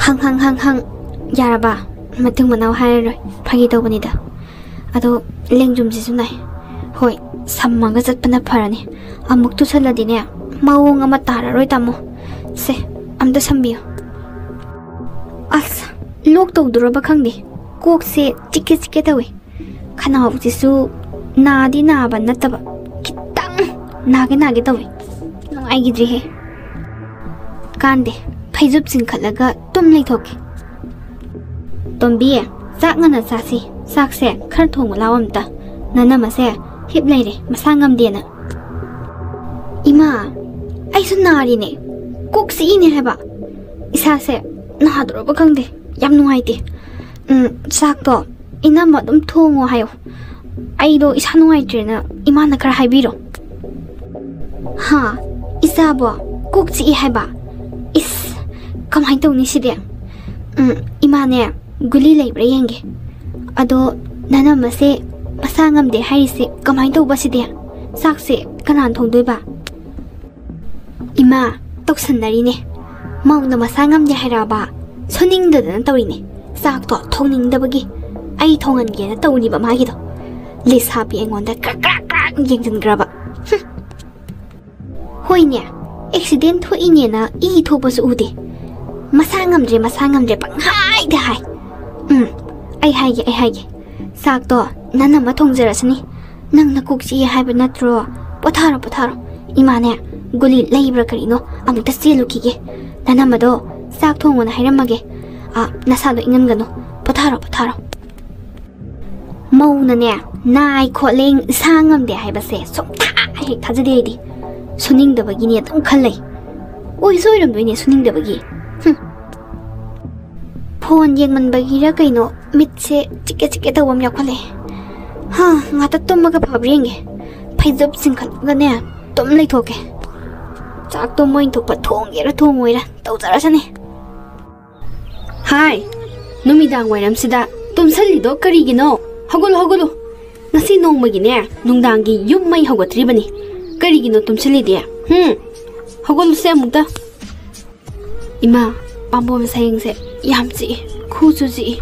ꯍꯪ ꯍꯪ ꯍꯪ ꯍꯪ꯫ ꯌꯥꯔꯕ? ꯃꯇꯨꯡ ꯃꯅꯥꯎ ꯍꯥꯏꯔꯔꯣꯏ꯫ ꯐꯥꯒꯤ ꯇꯧꯕꯅꯤꯗ꯫ ꯑꯗꯣ ꯂꯦꯡꯖꯨꯝꯁꯤꯁꯨ ꯅꯥꯏ꯫ ꯍꯣꯏ, ꯁꯝꯃꯒ ꯆꯠꯄꯅ ꯐꯔꯅꯤ꯫ ꯑꯃꯨꯛ ꯇꯨꯁꯜꯂꯗꯤꯅꯦ, ꯃꯑꯣꯡ ꯑꯃ ꯇꯥꯔꯔꯣꯏ, ꯇꯥꯃꯣ꯫ ꯁꯦ, ꯑꯝꯇ ꯁꯝꯕꯤꯌꯨ꯫ ꯑꯁ, ꯂꯣꯛ ꯇꯧꯗꯣꯔꯕ ꯈꯪꯗꯦ꯫ ꯀꯣꯛꯁꯦ ꯆꯤꯛꯀꯦ ꯆꯤꯛꯀꯦ ꯇꯧꯏ꯫ ꯈꯅꯥꯎꯁꯤꯁꯨ ꯅꯥꯗꯤ ꯅꯥꯕ ꯅꯠꯇꯕ, ꯈꯤꯇꯪ ꯅꯥꯒꯦ ꯅꯥꯒꯦ ꯇꯧꯏ꯫ ꯅꯨꯡꯉꯥꯏꯈꯤꯗ꯭ꯔꯦꯍꯦ꯫ ꯀꯥꯟꯗꯦ, ꯐꯩꯖꯨꯞ ꯆꯤꯡꯈꯠꯂꯒ ꯇꯨꯝ ꯂꯩꯊꯣꯛꯀꯦ꯫ ꯇꯣꯝꯕꯤ, ꯆꯥꯛ ꯉꯟꯅ ꯆꯥꯁꯤ꯫ ꯆꯥꯛꯁꯦ ꯈꯔ ꯊꯣꯡꯕ ꯂꯥꯛꯑꯣ ꯑꯝꯇ꯫ ꯅꯅꯝꯃꯁꯦ ꯍꯤꯞ ꯂꯩꯔꯦ, ꯃꯁꯥ ꯉꯝꯗꯦꯅ꯫ ꯏꯃꯥ, ꯑꯩꯁꯨ ꯅꯥꯔꯤꯅꯦ꯫ ꯀꯣꯛ ꯆꯤꯛꯏꯅꯦ ꯍꯥꯏꯕ꯫ ꯏꯁꯥꯁꯦ ꯅꯥꯗꯣꯔꯕ ꯈꯪꯗꯦ꯫ ꯌꯥꯝ ꯅꯨꯡꯉꯥꯏꯇꯦ꯫ ꯎꯝ, ꯆꯥꯛꯇꯣ ꯏꯅꯝꯃ ꯑꯗꯨꯝ ꯊꯣꯡꯉꯣ ꯍꯥꯏꯌꯣ꯫ ꯑꯩꯗꯣ ꯏꯁꯥ ꯅꯨꯡꯉꯥꯏꯇ꯭ꯔꯦꯅ ꯏꯃꯥꯅ ꯈꯔ ꯍꯥꯏꯕꯤꯔꯣ꯫ ꯍꯥ? ꯏꯆꯥꯕꯣ? ꯀꯣꯛ ꯆꯤꯛꯏ ꯍꯥꯏꯕ? ꯏꯁ, ꯀꯃꯥꯏꯅ ꯇꯧꯅꯤ ꯁꯤꯗꯤ? ꯎꯝ, ꯏꯃꯥꯅꯦ, ꯒꯨꯂꯤ ꯂꯩꯕ꯭ꯔꯥ ꯌꯦꯡꯒꯦ꯫ ꯑꯗꯣ ꯅꯅꯝꯃꯁꯦ ꯃꯁꯥ ꯉꯝꯗꯦ ꯍꯥꯏꯔꯤꯁꯦ ꯀꯃꯥꯏꯅ ꯇꯧꯕ ꯁꯤꯗꯤ? ꯆꯥꯛꯁꯦ ꯀꯅꯥꯅ ꯊꯣꯡꯗꯣꯏꯕ? ꯏꯃꯥ, ꯇꯧꯁꯟꯅꯔꯤꯅꯦ꯫ ꯃꯧꯅ ꯃꯁꯥ ꯉꯝꯗꯦ ꯍꯥꯏꯔꯛꯑꯕ? ꯁꯨꯅꯤꯡꯗꯗꯅ ꯇꯧꯔꯤꯅꯦ꯫ ꯆꯥꯛꯇꯣ ꯊꯣꯡꯅꯤꯡꯗꯕꯒꯤ ꯑꯩ ꯊꯣꯡꯍꯟꯒꯦꯅ ꯇꯧꯔꯤꯕ ꯃꯥꯒꯤꯗꯣ꯫ ꯂꯩꯁꯥꯕꯤ ꯑꯩꯉꯣꯟꯗ ꯀ꯭ꯔꯛ ꯀ꯭ꯔꯛ ꯀ꯭ꯔꯛ ꯌꯦꯡꯁꯤꯟꯈ꯭ꯔꯕ꯫ ꯍꯨꯝ꯫ ꯍꯣꯏꯅꯦ, ꯑꯦꯛꯁꯤꯗꯦꯟ ꯊꯣꯛꯏꯅꯦꯅ ꯏ ꯊꯣꯛꯄꯁꯨ ꯎꯗꯦ꯫ ꯃꯁꯥ ꯉꯝꯗ꯭ꯔꯦ, ꯃꯁꯥ ꯉꯝꯗ꯭ꯔꯦ ꯄꯪꯍꯥꯏꯗ ꯍꯥꯏ꯫ ꯎꯝ, ꯑꯩ ꯍꯥꯏꯒꯦ, ꯑꯩ ꯍꯥꯏꯒꯦ꯫ ꯆꯥꯛꯇꯣ ꯅꯅꯝꯃ ꯊꯣꯡꯖꯔꯁꯅꯤ꯫ ꯅꯪ ꯅꯀꯣꯛ ꯆꯤꯛꯑꯦ ꯍꯥꯏꯕ ꯅꯠꯇ꯭ꯔꯣ? ꯄꯣꯊꯥꯔꯣ, ꯄꯣꯊꯥꯔꯣ꯫ ꯏꯃꯥꯅꯦ, ꯒꯨꯂꯤ ꯂꯩꯕ꯭ꯔꯥ ꯀꯔꯤꯅꯣ ꯑꯃꯨꯛꯇ ꯆꯦꯜꯂꯨꯈꯤꯒꯦ꯫ ꯅꯅꯝꯃꯗꯣ ꯆꯥꯛ ꯊꯣꯡꯉꯣꯅ ꯍꯥꯏꯔꯝꯃꯒꯦ꯫ ꯑ, ꯅꯁꯥꯗꯣ ꯏꯪꯍꯟꯒꯅꯨ꯫ ꯄꯣꯊꯥꯔꯣ, ꯄꯣꯊꯥꯔꯣ꯫ ꯃꯧꯅꯅꯦ, ꯅꯥꯏ ꯈꯣꯠꯂꯦ, ꯏꯁꯥ ꯉꯝꯗꯦ ꯍꯥꯏꯕꯁꯦ ꯁꯨꯡꯊꯥ ꯍꯦꯛ ꯊꯥꯖꯗꯦ ꯑꯩꯗꯤ꯫ ꯁꯨꯅꯤꯡꯗꯕꯒꯤꯅꯦ ꯑꯗꯨꯝ ꯈꯜ ꯂꯩ꯫ ꯑꯣꯏꯁꯨ ꯑꯣꯏꯔꯝꯗꯣꯏꯅꯦ ꯁꯨꯅꯤꯡꯗꯕꯒꯤ꯫ ꯍꯨꯝ꯫ ꯐꯣꯟ ꯌꯦꯡꯃꯟꯕꯒꯤꯔ ꯀꯩꯅꯣ, ꯃꯤꯠꯁꯦ ꯆꯤꯛꯀꯦ ꯆꯤꯛꯀꯦ ꯇꯧꯕ ꯑꯃ ꯌꯥꯎꯈꯠꯂꯛꯑꯦ꯫ ꯍꯥ, ꯉꯥꯛꯇ ꯇꯨꯝꯃꯒ ꯐꯕ꯭ꯔꯥ ꯌꯦꯡꯒꯦ꯫ ꯐꯩꯖꯨꯞ ꯆꯤꯡꯈꯠꯂꯒꯅꯦ, ꯇꯨꯝ ꯂꯩꯊꯣꯛꯀꯦ꯫ ꯆꯥꯛꯇꯣ ꯃꯣꯏ ꯊꯣꯛꯄ ꯊꯣꯡꯒꯦꯔꯥ ꯊꯣꯡꯉꯣꯏꯔꯥ ꯇꯧꯖꯔꯁꯅꯤ꯫ ꯍꯥꯏ, ꯅꯨꯃꯤꯗꯥꯡ ꯋꯥꯏꯔꯝꯁꯤꯗ ꯇꯨꯝꯁꯜꯂꯤꯗꯣ ꯀꯔꯤꯒꯤꯅꯣ? ꯍꯧꯒꯠꯂꯨ, ꯍꯧꯒꯠꯂꯨ꯫ ꯉꯁꯤ ꯅꯣꯡꯃꯒꯤꯅꯦ, ꯅꯨꯡꯗꯥꯡꯒꯤ ꯌꯨꯝ ꯃꯩ ꯍꯧꯒꯠꯇ꯭ꯔꯤꯕꯅꯤ꯫ ꯀꯔꯤꯒꯤꯅꯣ ꯇꯨꯝꯁꯜꯂꯤꯗꯤ? ꯍꯨꯝ? ꯍꯧꯒꯠꯂꯨꯁꯦ ꯑꯃꯨꯛꯇ꯫ ꯏꯃꯥ, ꯄꯥꯝꯕꯣꯝ ꯁꯌꯦꯡꯁꯦ ꯌꯥꯝ ꯆꯤꯛꯏ, ꯈꯨꯁꯨ ꯆꯤꯛꯏ꯫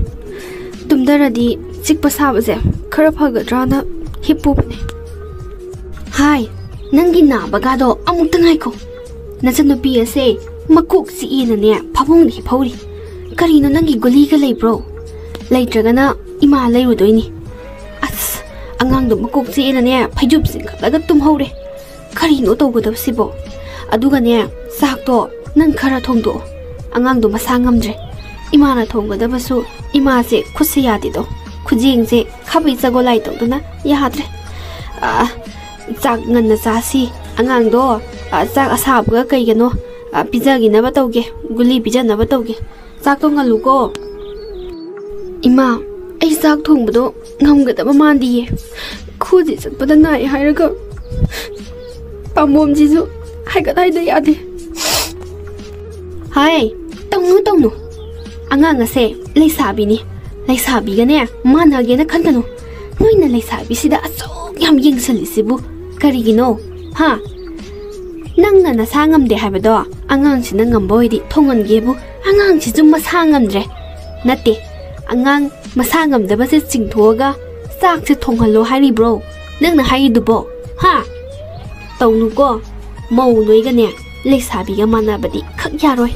ꯇꯨꯝꯗꯔꯗꯤ ꯆꯤꯛꯄ ꯁꯥꯕꯁꯦ ꯈꯔ ꯐꯒꯗ꯭ꯔꯥꯅ ꯍꯤꯞꯄꯨꯕꯅꯦ꯫ ꯍꯥꯏ, ꯅꯪꯒꯤ ꯅꯥꯕꯒꯥꯗꯣ ꯑꯃꯨꯛꯇ ꯉꯥꯏꯈꯣ꯫ ꯅꯆꯟꯅꯨꯄꯤ ꯑꯁꯦ ꯃꯀꯣꯛ ꯆꯤꯛꯑꯦꯅꯅꯦ ꯐꯃꯨꯡꯗ ꯍꯤꯞꯍꯧꯔꯤ꯫ ꯀꯔꯤꯅꯣ, ꯅꯪꯒꯤ ꯒꯨꯂꯤꯒ ꯂꯩꯕ꯭ꯔꯣ? ꯂꯩꯇ꯭ꯔꯒꯅ ꯏꯃꯥ ꯂꯩꯔꯨꯗꯣꯏꯅꯤ꯫ ꯑꯁ, ꯑꯉꯥꯡꯗꯣ ꯃꯀꯣꯛ ꯆꯤꯛꯑꯦꯅꯅꯦ ꯐꯩꯖꯨꯞ ꯆꯤꯡꯈꯠꯂꯒ ꯇꯨꯝꯍꯧꯔꯦ꯫ ꯀꯔꯤꯅꯣ ꯇꯧꯒꯗꯕꯁꯤꯕꯣ? ꯑꯗꯨꯒꯅꯦ, ꯆꯥꯛꯇꯣ ꯅꯪ ꯈꯔ ꯊꯣꯡꯗꯣꯛꯑꯣ꯫ ꯑꯉꯥꯡꯗꯣ ꯃꯁꯥ ꯉꯝꯗ꯭ꯔꯦ꯫ ꯏꯃꯥꯅ ꯊꯣꯡꯒꯗꯕꯁꯨ ꯏꯃꯥꯁꯦ ꯈꯨꯠꯁꯦ ꯌꯥꯗꯦꯗꯣ꯫ ꯈꯨꯖꯦꯡꯁꯦ ꯈꯥꯕꯩ ꯆꯒꯣꯂꯥꯏ ꯇꯧꯗꯅ ꯌꯥꯗ꯭ꯔꯦ꯫ ꯑꯥ, ꯆꯥꯛ ꯉꯟꯅ ꯆꯥꯁꯤ꯫ ꯑꯉꯥꯡꯗꯣ, ꯑꯥ, ꯆꯥꯛ ꯑꯁꯥꯕꯒ ꯀꯩꯒꯅꯣ, ꯑꯥ, ꯄꯤꯖꯈꯤꯅꯕ ꯇꯧꯒꯦ꯫ ꯒꯨꯂꯤ ꯄꯤꯖꯅꯕ ꯇꯧꯒꯦ꯫ ꯆꯥꯛꯇꯣ ꯉꯜꯂꯨꯀꯣ꯫ ꯏꯃꯥ, ꯑꯩ ꯆꯥꯛ ꯊꯣꯡꯕꯗꯣ ꯉꯝꯒꯗꯕ ꯃꯥꯟꯗꯤꯌꯦ꯫ ꯈꯨꯖꯤ ꯆꯠꯄꯗ ꯅꯥꯏ ꯍꯥꯏꯔꯒ ꯄꯥꯝꯕꯣꯝꯁꯤꯁꯨ ꯍꯥꯏꯒꯠ ꯍꯥꯏꯗ ꯌꯥꯗꯦ꯫ ꯍꯥꯏ, ꯇꯧꯅꯨ, ꯇꯧꯅꯨ꯫ ꯑꯉꯥꯡ ꯑꯁꯦ ꯂꯩꯁꯥꯕꯤꯅꯤ꯫ ꯂꯩꯁꯥꯕꯤꯒꯅꯦ ꯃꯥꯟꯅꯒꯦꯅ ꯈꯟꯒꯅꯨ꯫ ꯅꯣꯏꯅ ꯂꯩꯁꯥꯕꯤꯁꯤꯗ ꯑꯁꯨꯛ ꯌꯥꯝ ꯌꯦꯡꯁꯤꯜꯂꯤꯁꯤꯕꯨ ꯀꯔꯤꯒꯤꯅꯣ? ꯍꯥ? ꯅꯪꯅ ꯅꯁꯥ ꯉꯝꯗꯦ ꯍꯥꯏꯕꯗꯣ ꯑꯉꯥꯡꯁꯤꯅ ꯉꯝꯕ ꯑꯣꯏꯗꯤ ꯊꯣꯡꯍꯟꯒꯦꯕꯨ, ꯑꯉꯥꯡꯁꯤꯁꯨ ꯃꯁꯥ ꯉꯝꯗ꯭ꯔꯦ꯫ ꯅꯠꯇꯦ, ꯑꯉꯥꯡ ꯃꯁꯥ ꯉꯝꯗꯕꯁꯦ ꯆꯤꯡꯊꯣꯛꯑꯒ ꯆꯥꯛꯁꯦ ꯊꯣꯡꯍꯜꯂꯣ ꯍꯥꯏꯔꯤꯕ꯭ꯔꯣ ꯅꯪꯅ ꯍꯥꯏꯔꯤꯗꯨꯕꯣ? ꯍꯥ? ꯇꯧꯅꯨꯀꯣ, ꯃꯧ ꯅꯣꯏꯒꯅꯦ ꯂꯩꯁꯥꯕꯤꯒ ꯃꯥꯟꯅꯕꯗꯤ ꯈꯛ ꯌꯥꯔꯣꯏ꯫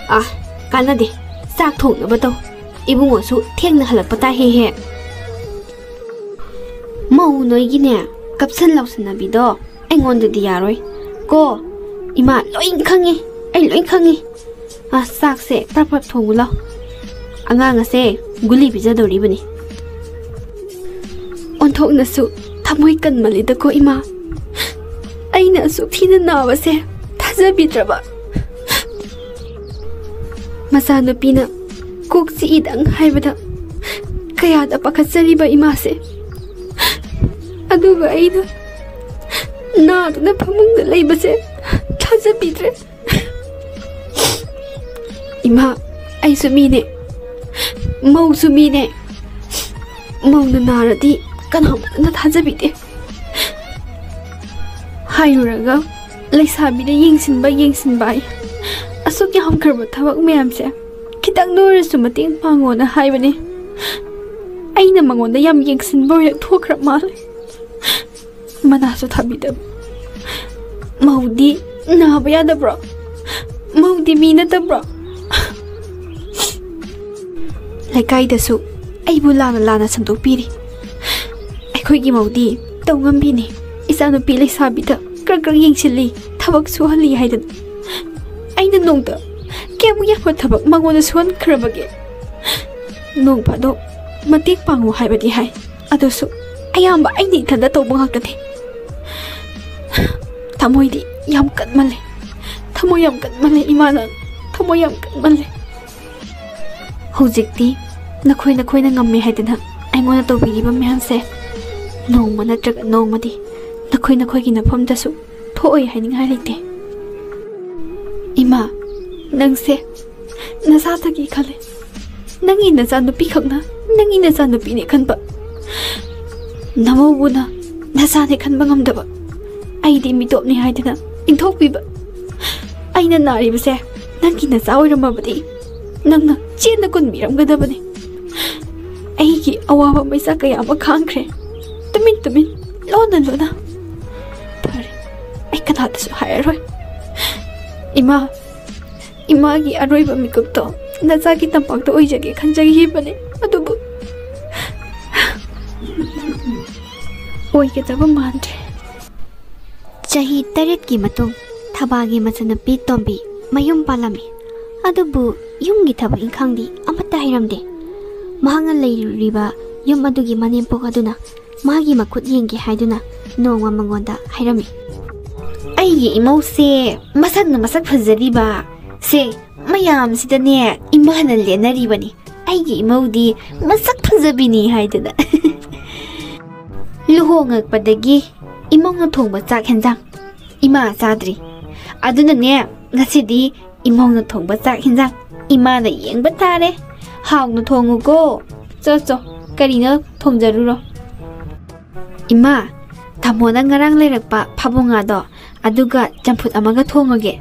ꯑꯥ, ꯀꯥꯟꯅꯗꯦ, ꯆꯥꯛ ꯊꯣꯡꯅꯕ ꯇꯧ꯫ ꯏꯕꯨꯡꯉꯣꯁꯨ ꯊꯦꯡꯅ ꯍꯜꯂꯛꯄ ꯇꯥꯏ ꯍꯦ ꯍꯦ꯫ ꯃꯧ ꯅꯣꯏꯒꯤꯅꯦ ꯀꯞꯁꯟ ꯂꯥꯎꯁꯟꯅꯕꯤꯗꯣ ꯑꯩꯉꯣꯟꯗꯗꯤ ꯌꯥꯔꯣꯏ ꯀꯣ꯫ ꯏꯃꯥ ꯂꯣꯏ ꯈꯪꯉꯤ, ꯑꯩ ꯂꯣꯏ ꯈꯪꯉꯤ꯫ ꯑ, ꯆꯥꯛꯁꯦ ꯄ꯭ꯔꯞ ꯄ꯭ꯔꯞ ꯊꯣꯡꯉꯨ ꯂꯥꯎ꯫ ꯑꯉꯥꯡ ꯑꯁꯦ ꯒꯨꯂꯤ ꯄꯤꯖꯗꯧꯔꯤꯕꯅꯤ꯫ ꯑꯣꯟꯊꯣꯛꯅꯁꯨ ꯊꯃꯣꯏ ꯀꯟꯃꯜꯂꯤꯗꯀꯣ ꯏꯃꯥ꯫ ꯑꯩꯅ ꯑꯁꯨꯛ ꯊꯤꯅ ꯅꯥꯕꯁꯦ ꯊꯥꯖꯕꯤꯗ꯭ꯔꯕ꯫ ꯃꯆꯥꯅꯨꯄꯤꯅ ꯀꯣꯛ ꯆꯤꯛꯏꯗꯪ ꯍꯥꯏꯕꯗ ꯀꯌꯥꯗ ꯄꯥꯈꯠꯆꯔꯤꯕ ꯏꯃꯥꯁꯦ꯫ ꯑꯗꯨꯒ ꯑꯩꯅ ꯅꯥꯗꯨꯅ ꯐꯃꯨꯡꯗ ꯂꯩꯕꯁꯦ ꯊꯥꯖꯕꯤꯗ꯭ꯔꯦ꯫ ꯏꯃꯥ, ꯑꯩꯁꯨ ꯃꯤꯅꯦ, ꯃꯧꯁꯨ ꯃꯤꯅꯦ꯫ ꯃꯧꯅ ꯅꯥꯔꯗꯤ ꯀꯅꯥꯃꯠꯇꯅ ꯊꯥꯖꯕꯤꯗꯦ꯫ ꯍꯥꯏꯔꯨꯔꯒ ꯂꯩꯁꯥꯕꯤꯗ ꯌꯦꯡꯁꯤꯟꯕ, ꯌꯦꯡꯁꯤꯟꯕ ꯍꯥꯏ꯫ ꯑꯁꯨꯛ ꯌꯥꯝꯈ꯭ꯔꯕ ꯊꯕꯛ ꯃꯌꯥꯝꯁꯦ ꯈꯤꯇꯪꯗ ꯑꯣꯏꯔꯁꯨ ꯃꯇꯦꯡ ꯄꯥꯡꯉꯣꯅ ꯍꯥꯏꯕꯅꯦ꯫ ꯑꯩꯅ ꯃꯉꯣꯟꯗ ꯌꯥꯝ ꯌꯦꯡꯁꯤꯟꯕ ꯑꯣꯏꯅ ꯊꯣꯛꯈ꯭ꯔ ꯃꯥꯜꯂꯦ꯫ ꯃꯅꯥꯁꯨ ꯊꯥꯕꯤꯗꯕ꯫ ꯃꯧꯗꯤ ꯅꯥꯕ ꯌꯥꯗꯕ꯭ꯔꯣ? ꯃꯧꯗꯤ ꯃꯤ ꯅꯠꯇꯕ꯭ꯔꯣ? ꯂꯩꯀꯥꯏꯗꯁꯨ ꯑꯩꯕꯨ ꯂꯥꯟꯅ ꯂꯥꯟꯅ ꯁꯟꯗꯣꯛꯄꯤꯔꯤ꯫ ꯑꯩꯈꯣꯏꯒꯤ ꯃꯧꯗꯤ ꯇꯧ ꯉꯝꯕꯤꯅꯤ꯫ ꯏꯆꯥꯅꯨꯄꯤ ꯂꯩꯁꯥꯕꯤꯗ ꯀ꯭ꯔꯛ ꯀ꯭ꯔꯛ ꯌꯦꯡꯁꯤꯜꯂꯤ, ꯊꯕꯛ ꯁꯨꯍꯜꯂꯤ ꯍꯥꯏꯗꯅ꯫ ꯑꯩꯅ ꯅꯣꯡꯇ ꯀꯌꯥꯃꯨꯛ ꯌꯥꯝꯕ ꯊꯕꯛ ꯃꯉꯣꯟꯗ ꯁꯨꯍꯟꯈ꯭ꯔꯕꯒꯦ? ꯅꯣꯡ ꯐꯥꯗꯣꯛ ꯃꯇꯦꯡ ꯄꯥꯡꯉꯨ ꯍꯥꯏꯕꯗꯤ ꯍꯥꯏ, ꯑꯗꯨꯁꯨ ꯑꯌꯥꯝꯕ ꯑꯩꯅ ꯏꯊꯟꯇ ꯇꯧꯕ ꯉꯥꯛꯇꯅꯤ꯫ ꯊꯃꯣꯏꯗꯤ ꯌꯥꯝ ꯀꯟꯃꯜꯂꯦ, ꯊꯃꯣꯏ ꯌꯥꯝ ꯀꯟꯃꯜꯂꯦ ꯏꯃꯥꯅ, ꯊꯃꯣꯏ ꯌꯥꯝ ꯀꯟꯃꯜꯂꯦ꯫ ꯍꯧꯖꯤꯛꯇꯤ ꯅꯈꯣꯏ ꯅꯈꯣꯏꯅ ꯉꯝꯃꯦ ꯍꯥꯏꯗꯅ ꯑꯩꯉꯣꯟꯗ ꯇꯧꯕꯤꯔꯤꯕ ꯃꯌꯥꯝꯁꯦ ꯅꯣꯡꯃ ꯅꯠꯇ꯭ꯔꯒ ꯅꯣꯡꯃꯗꯤ ꯅꯈꯣꯏ ꯅꯈꯣꯏꯒꯤ ꯅꯐꯝꯗꯁꯨ ꯊꯣꯛꯑꯣꯏ ꯍꯥꯏꯅꯤꯡꯉꯥꯏ ꯂꯩꯇꯦ꯫ ꯏꯃꯥ, ꯅꯪꯁꯦ ꯅꯁꯥꯗꯒꯤ ꯈꯜꯂꯦ꯫ ꯅꯪꯒꯤ ꯅꯆꯥꯅꯨꯄꯤꯈꯛꯅ ꯅꯪꯒꯤ ꯅꯆꯥꯅꯨꯄꯤꯅꯦ ꯈꯟꯕ, ꯅꯃꯧꯕꯨꯅ ꯅꯆꯥꯅꯦ ꯈꯟꯕ ꯉꯝꯗꯕ, ꯑꯩꯗꯤ ꯃꯤꯇꯣꯞꯅꯤ ꯍꯥꯏꯗꯅ ꯏꯟꯊꯣꯛꯄꯤꯕ꯫ ꯑꯩꯅ ꯅꯥꯔꯤꯕꯁꯦ ꯅꯪꯒꯤ ꯅꯆꯥ ꯑꯣꯏꯔꯝꯃꯕꯗꯤ ꯅꯪꯅ ꯆꯦꯠꯅ ꯀꯨꯟꯕꯤꯔꯝꯒꯗꯕꯅꯤ꯫ ꯑꯩꯒꯤ ꯑꯋꯥꯕ ꯃꯩꯁꯥ ꯀꯌꯥ ꯑꯃ ꯈꯥꯡꯈ꯭ꯔꯦ, ꯇꯨꯃꯤꯟ ꯇꯨꯃꯤꯟ, ꯂꯣꯟꯅ ꯂꯣꯟꯅ꯫ ꯐꯔꯦ, ꯑꯩ ꯀꯅꯥꯗꯁꯨ ꯍꯥꯏꯔꯔꯣꯏ꯫ ꯏꯃꯥ, ꯏꯃꯥꯒꯤ ꯑꯔꯣꯏꯕ ꯃꯤꯀꯨꯞꯇꯣ ꯅꯆꯥꯒꯤ ꯇꯝꯄꯥꯛꯇ ꯑꯣꯏꯖꯒꯦ ꯈꯟꯖꯈꯤꯕꯅꯦ, ꯑꯗꯨꯕꯨ ꯑꯣꯏꯒꯗꯕ ꯃꯥꯟꯗ꯭ꯔꯦ꯫ ꯆꯍꯤ ꯇꯔꯦꯠꯀꯤ ꯃꯇꯨꯡ ꯊꯕꯥꯒꯤ ꯃꯆꯟꯅꯨꯄꯤ ꯇꯣꯝꯕꯤ ꯃꯌꯨꯝ ꯄꯥꯜꯂꯝꯃꯤ꯫ ꯑꯗꯨꯕꯨ ꯌꯨꯝꯒꯤ ꯊꯕꯛ ꯏꯪꯈꯥꯡꯗꯤ ꯑꯃꯠꯇ ꯍꯩꯔꯝꯗꯦ꯫ ꯃꯍꯥꯛꯅ ꯂꯩꯔꯨꯔꯤꯕ ꯌꯨꯝ ꯑꯗꯨꯒꯤ ꯃꯅꯦꯝꯄꯣꯛ ꯑꯗꯨꯅ ꯃꯥꯒꯤ ꯃꯈꯨꯠ ꯌꯦꯡꯒꯦ ꯍꯥꯏꯗꯨꯅ ꯅꯣꯡꯃ ꯃꯉꯣꯟꯗ ꯍꯥꯏꯔꯝꯃꯤ꯫ "ꯑꯩꯒꯤ ꯏꯃꯧꯁꯦ ꯃꯁꯛꯅ ꯃꯁꯛ ꯐꯖꯔꯤꯕ ꯁꯦ ꯃꯌꯥꯝꯁꯤꯗꯅꯦ ꯏꯃꯥꯅ ꯂꯦꯟꯅꯔꯤꯕꯅꯤ꯫ ꯑꯩꯒꯤ ꯏꯃꯧꯗꯤ ꯃꯁꯛ ꯐꯖꯕꯤꯅꯤ" ꯍꯥꯏꯗꯅ꯫ ꯂꯨꯍꯣꯡꯉꯛꯄꯗꯒꯤ ꯏꯃꯧꯅ ꯊꯣꯡꯕ ꯆꯥꯛ ꯍꯦꯟꯖꯥꯡ ꯏꯃꯥ ꯆꯥꯗ꯭ꯔꯤ꯫ ꯑꯗꯨꯅꯅꯦ, ꯉꯁꯤꯗꯤ ꯏꯃꯧꯅ ꯊꯣꯡꯕ ꯆꯥꯛ ꯍꯦꯟꯖꯥꯡ ꯏꯃꯥꯅ ꯌꯦꯡꯕ ꯇꯥꯔꯦ꯫ ꯍꯥꯎꯅ ꯊꯣꯡꯉꯨꯀꯣ꯫ ꯆꯣ, ꯆꯣ, ꯀꯔꯤꯅꯣ ꯊꯣꯡꯖꯔꯨꯔꯣ꯫ ꯏꯃꯥ, ꯇꯥꯃꯣꯅ ꯉꯔꯥꯡ ꯂꯩꯔꯛꯄ ꯐꯥꯕꯣ ꯉꯥꯗꯣ, ꯑꯗꯨꯒ ꯆꯝꯐꯨꯠ ꯑꯃꯒ ꯊꯣꯡꯉꯒꯦ꯫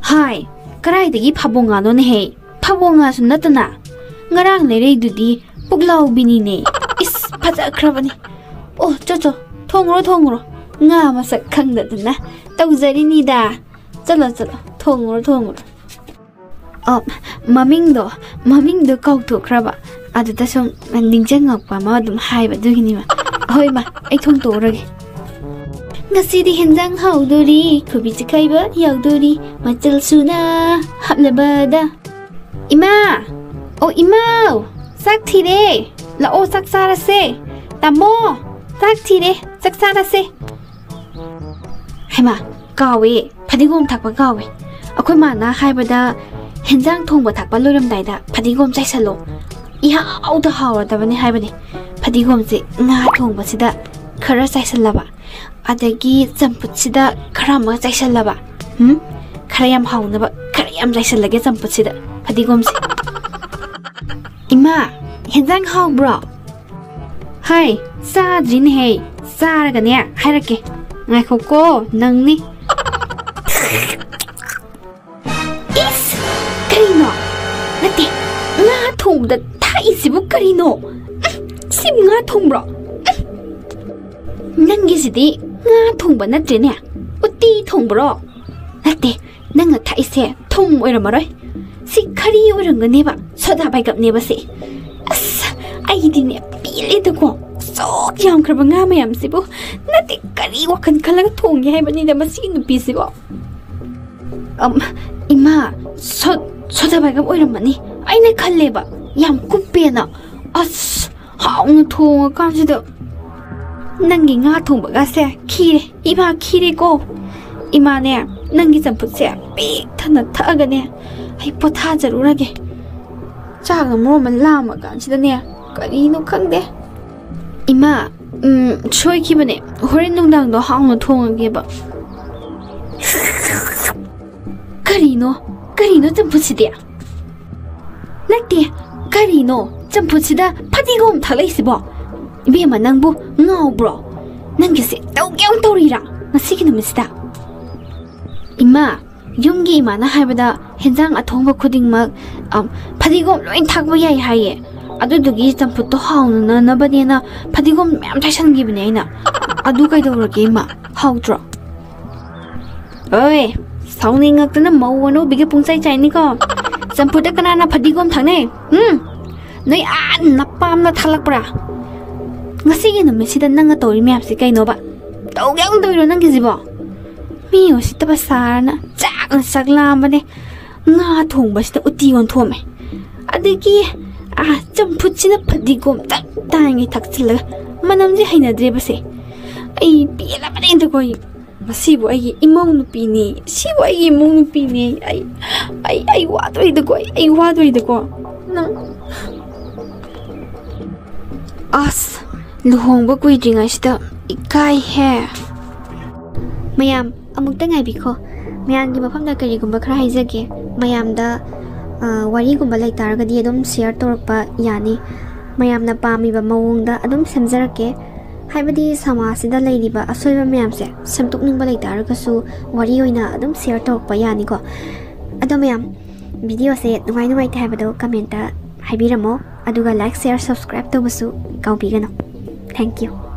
ꯍꯥꯏ, ꯀꯔꯥꯏꯗꯒꯤ ꯐꯥꯕꯣ ꯉꯥꯅꯣꯅꯦꯍꯦ? ꯐꯥꯕꯣ ꯉꯥꯁꯨ ꯅꯠꯇꯅ ꯉꯔꯥꯡ ꯂꯩꯔꯛꯏꯗꯨꯗꯤ ꯄꯨꯛꯂꯥꯎꯕꯤꯅꯤꯅꯦ꯫ ꯏꯁ, ꯐꯖꯈ꯭ꯔꯕꯅꯤ꯫ ꯑꯣ, ꯆꯣ, ꯆꯣ, ꯊꯣꯡꯉꯨꯔꯣ, ꯊꯣꯡꯉꯨꯔꯣ꯫ ꯉꯥ ꯃꯁꯛ ꯈꯪꯗꯗꯅ ꯇꯧꯖꯔꯤꯅꯤꯗ꯫ ꯆꯠꯂꯣ, ꯆꯠꯂꯣ, ꯊꯣꯡꯉꯨꯔꯣ, ꯊꯣꯡꯉꯨꯔꯣ꯫ ꯑꯣ, ꯃꯃꯤꯡꯗꯣ, ꯃꯃꯤꯡꯗꯣ ꯀꯥꯎꯊꯣꯛꯈ꯭ꯔꯕ꯫ ꯑꯗꯨꯗ ꯁꯨꯝ ꯅꯤꯡꯁꯤꯡꯉꯛꯄ ꯑꯃ ꯑꯗꯨꯝ ꯍꯥꯏꯕ, ꯑꯗꯨꯒꯤꯅꯤꯃ꯫ ꯍꯣꯏ, ꯃꯥ, ꯑꯩ ꯊꯣꯡꯗꯣꯛꯎꯔꯒꯦ꯫ ꯉꯁꯤꯗꯤ ꯍꯦꯟꯖꯥꯡ ꯍꯥꯎꯗꯣꯔꯤ, ꯀꯣꯕꯤ ꯆꯤꯛꯈꯥꯏꯕ ꯌꯥꯎꯗꯣꯔꯤ, ꯃꯆꯜ ꯁꯨꯅ ꯍꯥꯞꯂꯕꯗ꯫ ꯏꯃꯥ! ꯑꯣ, ꯏꯃꯥꯎ! ꯆꯥꯛ ꯊꯤꯔꯦ! ꯂꯥꯛꯑꯣ, ꯆꯥꯛ ꯆꯥꯔꯁꯦ! ꯇꯥꯃꯣ! ꯆꯥꯛ ꯊꯤꯔꯦ! ꯆꯥꯛ ꯆꯥꯔꯁꯦ! ꯍꯩꯃꯥ, ꯀꯥꯎꯋꯦ, ꯐꯗꯤꯒꯣꯝ ꯊꯥꯛꯄ ꯀꯥꯎꯋꯦ꯫ ꯑꯩꯈꯣꯏ ꯃꯥꯅ ꯍꯥꯏꯕꯗ, "ꯍꯦꯟꯖꯥꯡ ꯊꯣꯡꯕ ꯊꯥꯛꯄ ꯂꯣꯏꯔꯝꯗꯥꯏꯗ ꯐꯗꯤꯒꯣꯝ ꯆꯥꯏꯁꯜꯂꯣ, ꯏꯍꯥꯎꯗ ꯍꯥꯎꯔꯗꯕꯅꯤ" ꯍꯥꯏꯕꯅꯦ꯫ ꯐꯗꯤꯒꯣꯝꯁꯦ ꯉꯥ ꯊꯣꯡꯕꯁꯤꯗ ꯈꯔ ꯆꯥꯏꯁꯜꯂꯕ, ꯑꯗꯒꯤ ꯆꯝꯐꯨꯠꯁꯤꯗ ꯈꯔ ꯑꯃ ꯆꯥꯏꯁꯜꯂꯕ, ꯎꯝ, ꯈꯔ ꯌꯥꯝ ꯍꯥꯎꯅꯕ ꯈꯔ ꯌꯥꯝ ꯆꯥꯏꯁꯜꯂꯒꯦ ꯆꯝꯐꯨꯠꯁꯤꯗ ꯐꯗꯤꯒꯣꯝꯁꯦ꯫ ꯏꯃꯥ, ꯍꯦꯟꯖꯥꯡ ꯍꯥꯎꯕ꯭ꯔꯣ? ꯍꯥꯏ, ꯆꯥꯗ꯭ꯔꯤꯅꯦꯍꯦ꯫ ꯆꯥꯔꯒꯅꯦ ꯍꯥꯏꯔꯛꯀꯦ꯫ ꯉꯥꯏꯈꯣꯀꯣ, ꯅꯪꯅꯤ꯫ ꯏꯁ! ꯀꯔꯤꯅꯣ? ꯅꯠꯇꯦ, ꯉꯥ ꯊꯣꯡꯕꯗ ꯊꯥꯛꯏꯁꯤꯕꯨ ꯀꯔꯤꯅꯣ? ꯎꯝ, ꯁꯤꯕꯨ ꯉꯥ ꯊꯣꯡꯕ꯭ꯔꯣ? ꯎꯝ! ꯅꯪꯒꯤꯁꯤꯗꯤ ꯉꯥ ꯊꯣꯡꯕ ꯅꯠꯇ꯭ꯔꯦꯅꯦ꯫ ꯎꯇꯤ ꯊꯣꯡꯕ꯭ꯔꯣ? ꯅꯠꯇꯦ, ꯅꯪꯅ ꯊꯥꯛꯏꯁꯦ ꯊꯨꯝ ꯑꯣꯏꯔꯝꯃꯔꯣꯏ꯫ ꯁꯤ ꯈꯔꯤ ꯑꯣꯏꯔꯝꯒꯅꯦꯕ, ꯁꯣꯗꯥ ꯕꯥꯏꯒꯞꯅꯦꯕ ꯁꯤ꯫ ꯑꯁ, ꯑꯩꯗꯤꯅꯦ ꯄꯦꯜꯂꯦꯗꯀꯣ꯫ ꯑꯁꯨꯛ ꯌꯥꯝꯈ꯭ꯔꯕ ꯉꯥ ꯃꯌꯥꯝꯁꯤꯕꯨ꯫ ꯅꯠꯇꯦ, ꯀꯔꯤ ꯋꯥꯈꯜ ꯈꯜꯂꯒ ꯊꯣꯡꯒꯦ ꯍꯥꯏꯕꯅꯤꯗ ꯃꯁꯤꯒꯤ ꯅꯨꯄꯤꯁꯤꯕꯣ꯫ ꯑꯝ, ꯏꯃꯥ, ꯁꯣ-, ꯁꯣꯗꯥ ꯕꯥꯏꯒꯞ ꯑꯣꯏꯔꯝꯃꯅꯤ꯫ ꯑꯩꯅ ꯈꯜꯂꯦꯕ, ꯌꯥꯝ ꯀꯨꯞꯄꯦꯅ꯫ ꯑꯁ, ꯍꯥꯎꯅ ꯊꯣꯡꯉꯀꯥꯟꯁꯤꯗ꯫ ꯅꯪꯒꯤ ꯉꯥ ꯊꯣꯡꯕꯒꯁꯦ ꯈꯤꯔꯦ꯫ ꯏꯃꯥ, ꯈꯤꯔꯦꯀꯣ꯫ ꯏꯃꯥꯅꯦ, ꯅꯪꯒꯤ ꯆꯝꯐꯨꯠꯁꯦ ꯄꯤꯛ ꯊꯟꯅ ꯊꯛꯑꯒꯅꯦ, ꯑꯩ ꯄꯣꯊꯥꯖꯔꯨꯔꯒꯦ꯫ ꯆꯥꯛꯅ ꯃꯔꯣꯟ ꯑꯃ ꯂꯥꯝꯃ ꯀꯥꯟꯁꯤꯗꯅꯦ, ꯀꯔꯤꯅꯣ ꯈꯪꯗꯦ꯫ ꯏꯃꯥ, ꯎꯝ, ꯁꯣꯏꯈꯤꯕꯅꯦ꯫ ꯍꯣꯔꯦꯟ ꯅꯨꯡꯗꯥꯡꯗꯣ ꯍꯥꯎꯅ ꯊꯣꯡꯉꯒꯦꯕ꯫ ꯀꯔꯤꯅꯣ? ꯀꯔꯤꯅꯣ ꯆꯝꯐꯨꯠꯁꯤꯗꯤ? ꯅꯠꯇꯦ, ꯀꯔꯤꯅꯣ ꯆꯝꯐꯨꯠꯁꯤꯗ ꯐꯗꯤꯒꯣꯝ ꯊꯥꯛꯂꯛꯏꯁꯤꯕꯣ? ꯏꯕꯦꯝꯃ, ꯅꯪꯕꯨ ꯉꯥꯎꯕ꯭ꯔꯣ? ꯅꯪꯒꯤꯁꯦ ꯇꯧꯒꯦ ꯑꯃꯨꯛ ꯇꯧꯔꯤꯔꯥ ꯉꯁꯤꯒꯤ ꯅꯨꯃꯤꯠꯁꯤꯗ? ꯏꯃꯥ, ꯌꯨꯝꯒꯤ ꯏꯃꯥꯅ ꯍꯥꯏꯕꯗ ꯍꯦꯟꯖꯥꯡ ꯑꯊꯣꯡꯕ ꯈꯨꯗꯤꯡꯃꯛ, ꯑꯝ, ꯐꯗꯤꯒꯣꯝ ꯂꯣꯏ ꯊꯥꯛꯄ ꯌꯥꯏ ꯍꯥꯏꯌꯦ꯫ ꯑꯗꯨꯗꯨꯒꯤ ꯆꯝꯐꯨꯠꯇꯣ ꯍꯥꯎꯅꯅꯕꯅꯦꯅ ꯐꯗꯤꯒꯣꯝ ꯃꯌꯥꯝ ꯆꯥꯏꯁꯟꯈꯤꯕꯅꯦ ꯑꯩꯅ꯫ ꯑꯗꯨ ꯀꯩꯗꯧꯔꯒꯦ ꯏꯃꯥ? ꯍꯥꯎꯇ꯭ꯔꯣ? ꯑꯣꯏ, ꯁꯥꯎꯅꯤꯡꯉꯛꯇꯅ ꯃꯧ ꯑꯅꯧꯕꯤꯒ ꯄꯨꯡꯆꯥꯏ ꯆꯥꯏꯅꯤꯀꯣ꯫ ꯆꯝꯐꯨꯠꯇ ꯀꯅꯥꯅ ꯐꯗꯤꯒꯣꯝ ꯊꯥꯛꯅꯩ? ꯎꯝ? ꯅꯣꯏ ꯑꯥ ꯅꯄꯥꯝꯅ ꯊꯥꯛꯂꯛꯄ꯭ꯔꯥ? ꯉꯁꯤꯒꯤ ꯅꯨꯃꯤꯠꯁꯤꯗ ꯅꯪꯅ ꯇꯧꯔꯤ ꯃꯌꯥꯝꯁꯤ ꯀꯩꯅꯣꯕ? ꯇꯧꯒꯦ ꯑꯃꯨꯛ ꯇꯧꯔꯤꯔꯣ ꯅꯪꯒꯤꯁꯤꯕꯣ? ꯃꯤ ꯎꯁꯤꯠꯇꯕ ꯁꯥꯔꯅ ꯆꯥꯛꯅ ꯆꯥꯛ ꯂꯥꯝꯕꯅꯦ꯫ ꯉꯥ ꯊꯣꯡꯕꯁꯤꯗ ꯎꯇꯤ ꯑꯣꯟꯊꯣꯛꯑꯝꯃꯦ꯫ ꯑꯗꯒꯤ, ꯑꯥ, ꯆꯝꯐꯨꯠꯁꯤꯅ ꯐꯗꯤꯒꯣꯝ ꯇꯞ ꯇꯥꯏꯉꯩ ꯊꯛꯆꯤꯜꯂꯒ ꯃꯅꯝꯁꯦ ꯍꯩꯅꯗ꯭ꯔꯦꯕꯁꯦ꯫ ꯑꯩ ꯄꯦꯜꯂꯕꯅꯦ ꯑꯗꯨꯒꯣ ꯑꯩ꯫ ꯃꯁꯤꯕꯨ ꯑꯩꯒꯤ ꯏꯃꯧ ꯅꯨꯄꯤꯅꯦ, ꯁꯤꯕꯨ ꯑꯩꯒꯤ ꯏꯃꯧ ꯅꯨꯄꯤꯅꯦ꯫ ꯑꯩ, ꯑꯩ, ꯑꯩ ꯋꯥꯗꯣꯔꯤꯗꯀꯣ, ꯑꯩ, ꯑꯩ ꯋꯥꯗꯣꯔꯤꯗꯀꯣ꯫ ꯅꯪ, ꯑꯁ, ꯂꯨꯍꯣꯡꯕ ꯀꯨꯏꯗ꯭ꯔꯤꯉꯩꯁꯤꯗ ꯏꯀꯥꯏꯍꯦ꯫ ꯃꯌꯥꯝ, ꯑꯃꯨꯛꯇ ꯉꯥꯏꯕꯤꯈꯣ꯫ ꯃꯌꯥꯝꯒꯤ ꯃꯐꯝꯗ ꯀꯔꯤꯒꯨꯝꯕ ꯈꯔ ꯍꯥꯏꯖꯒꯦ꯫ ꯃꯌꯥꯝꯗ, ꯑ, ꯋꯥꯔꯤꯒꯨꯝꯕ ꯂꯩꯇꯥꯔꯒꯗꯤ ꯑꯗꯨꯝ share ꯇꯧꯔꯛꯄ ꯌꯥꯅꯤ꯫ ꯃꯌꯥꯝꯅ ꯄꯥꯝꯃꯤꯕ ꯃꯑꯣꯡꯗ ꯑꯗꯨꯝ ꯁꯦꯝꯖꯔꯛꯀꯦ꯫ ꯍꯥꯏꯕꯗꯤ ꯁꯃꯥꯖꯁꯤꯗ ꯂꯩꯔꯤꯕ ꯑꯁꯣꯏꯕ ꯃꯌꯥꯝꯁꯦ ꯁꯦꯝꯗꯣꯛꯅꯤꯡꯕ ꯂꯩꯇꯥꯔꯒꯁꯨ ꯋꯥꯔꯤ ꯑꯣꯏꯅ ꯑꯗꯨꯝ share ꯇꯧꯔꯛꯄ ꯌꯥꯅꯤꯀꯣ꯫ ꯑꯗꯣ ꯃꯌꯥꯝ, videoꯁꯦ ꯅꯨꯡꯉꯥꯏ ꯅꯨꯡꯉꯥꯏꯇꯦ ꯍꯥꯏꯕꯗꯣ commentꯇ ꯍꯥꯏꯕꯤꯔꯝꯃꯣ꯫ ꯑꯗꯨꯒ like, share, subscribe ꯇꯧꯕꯁꯨ ꯀꯥꯎꯕꯤꯒꯅꯨ꯫ Thank you꯫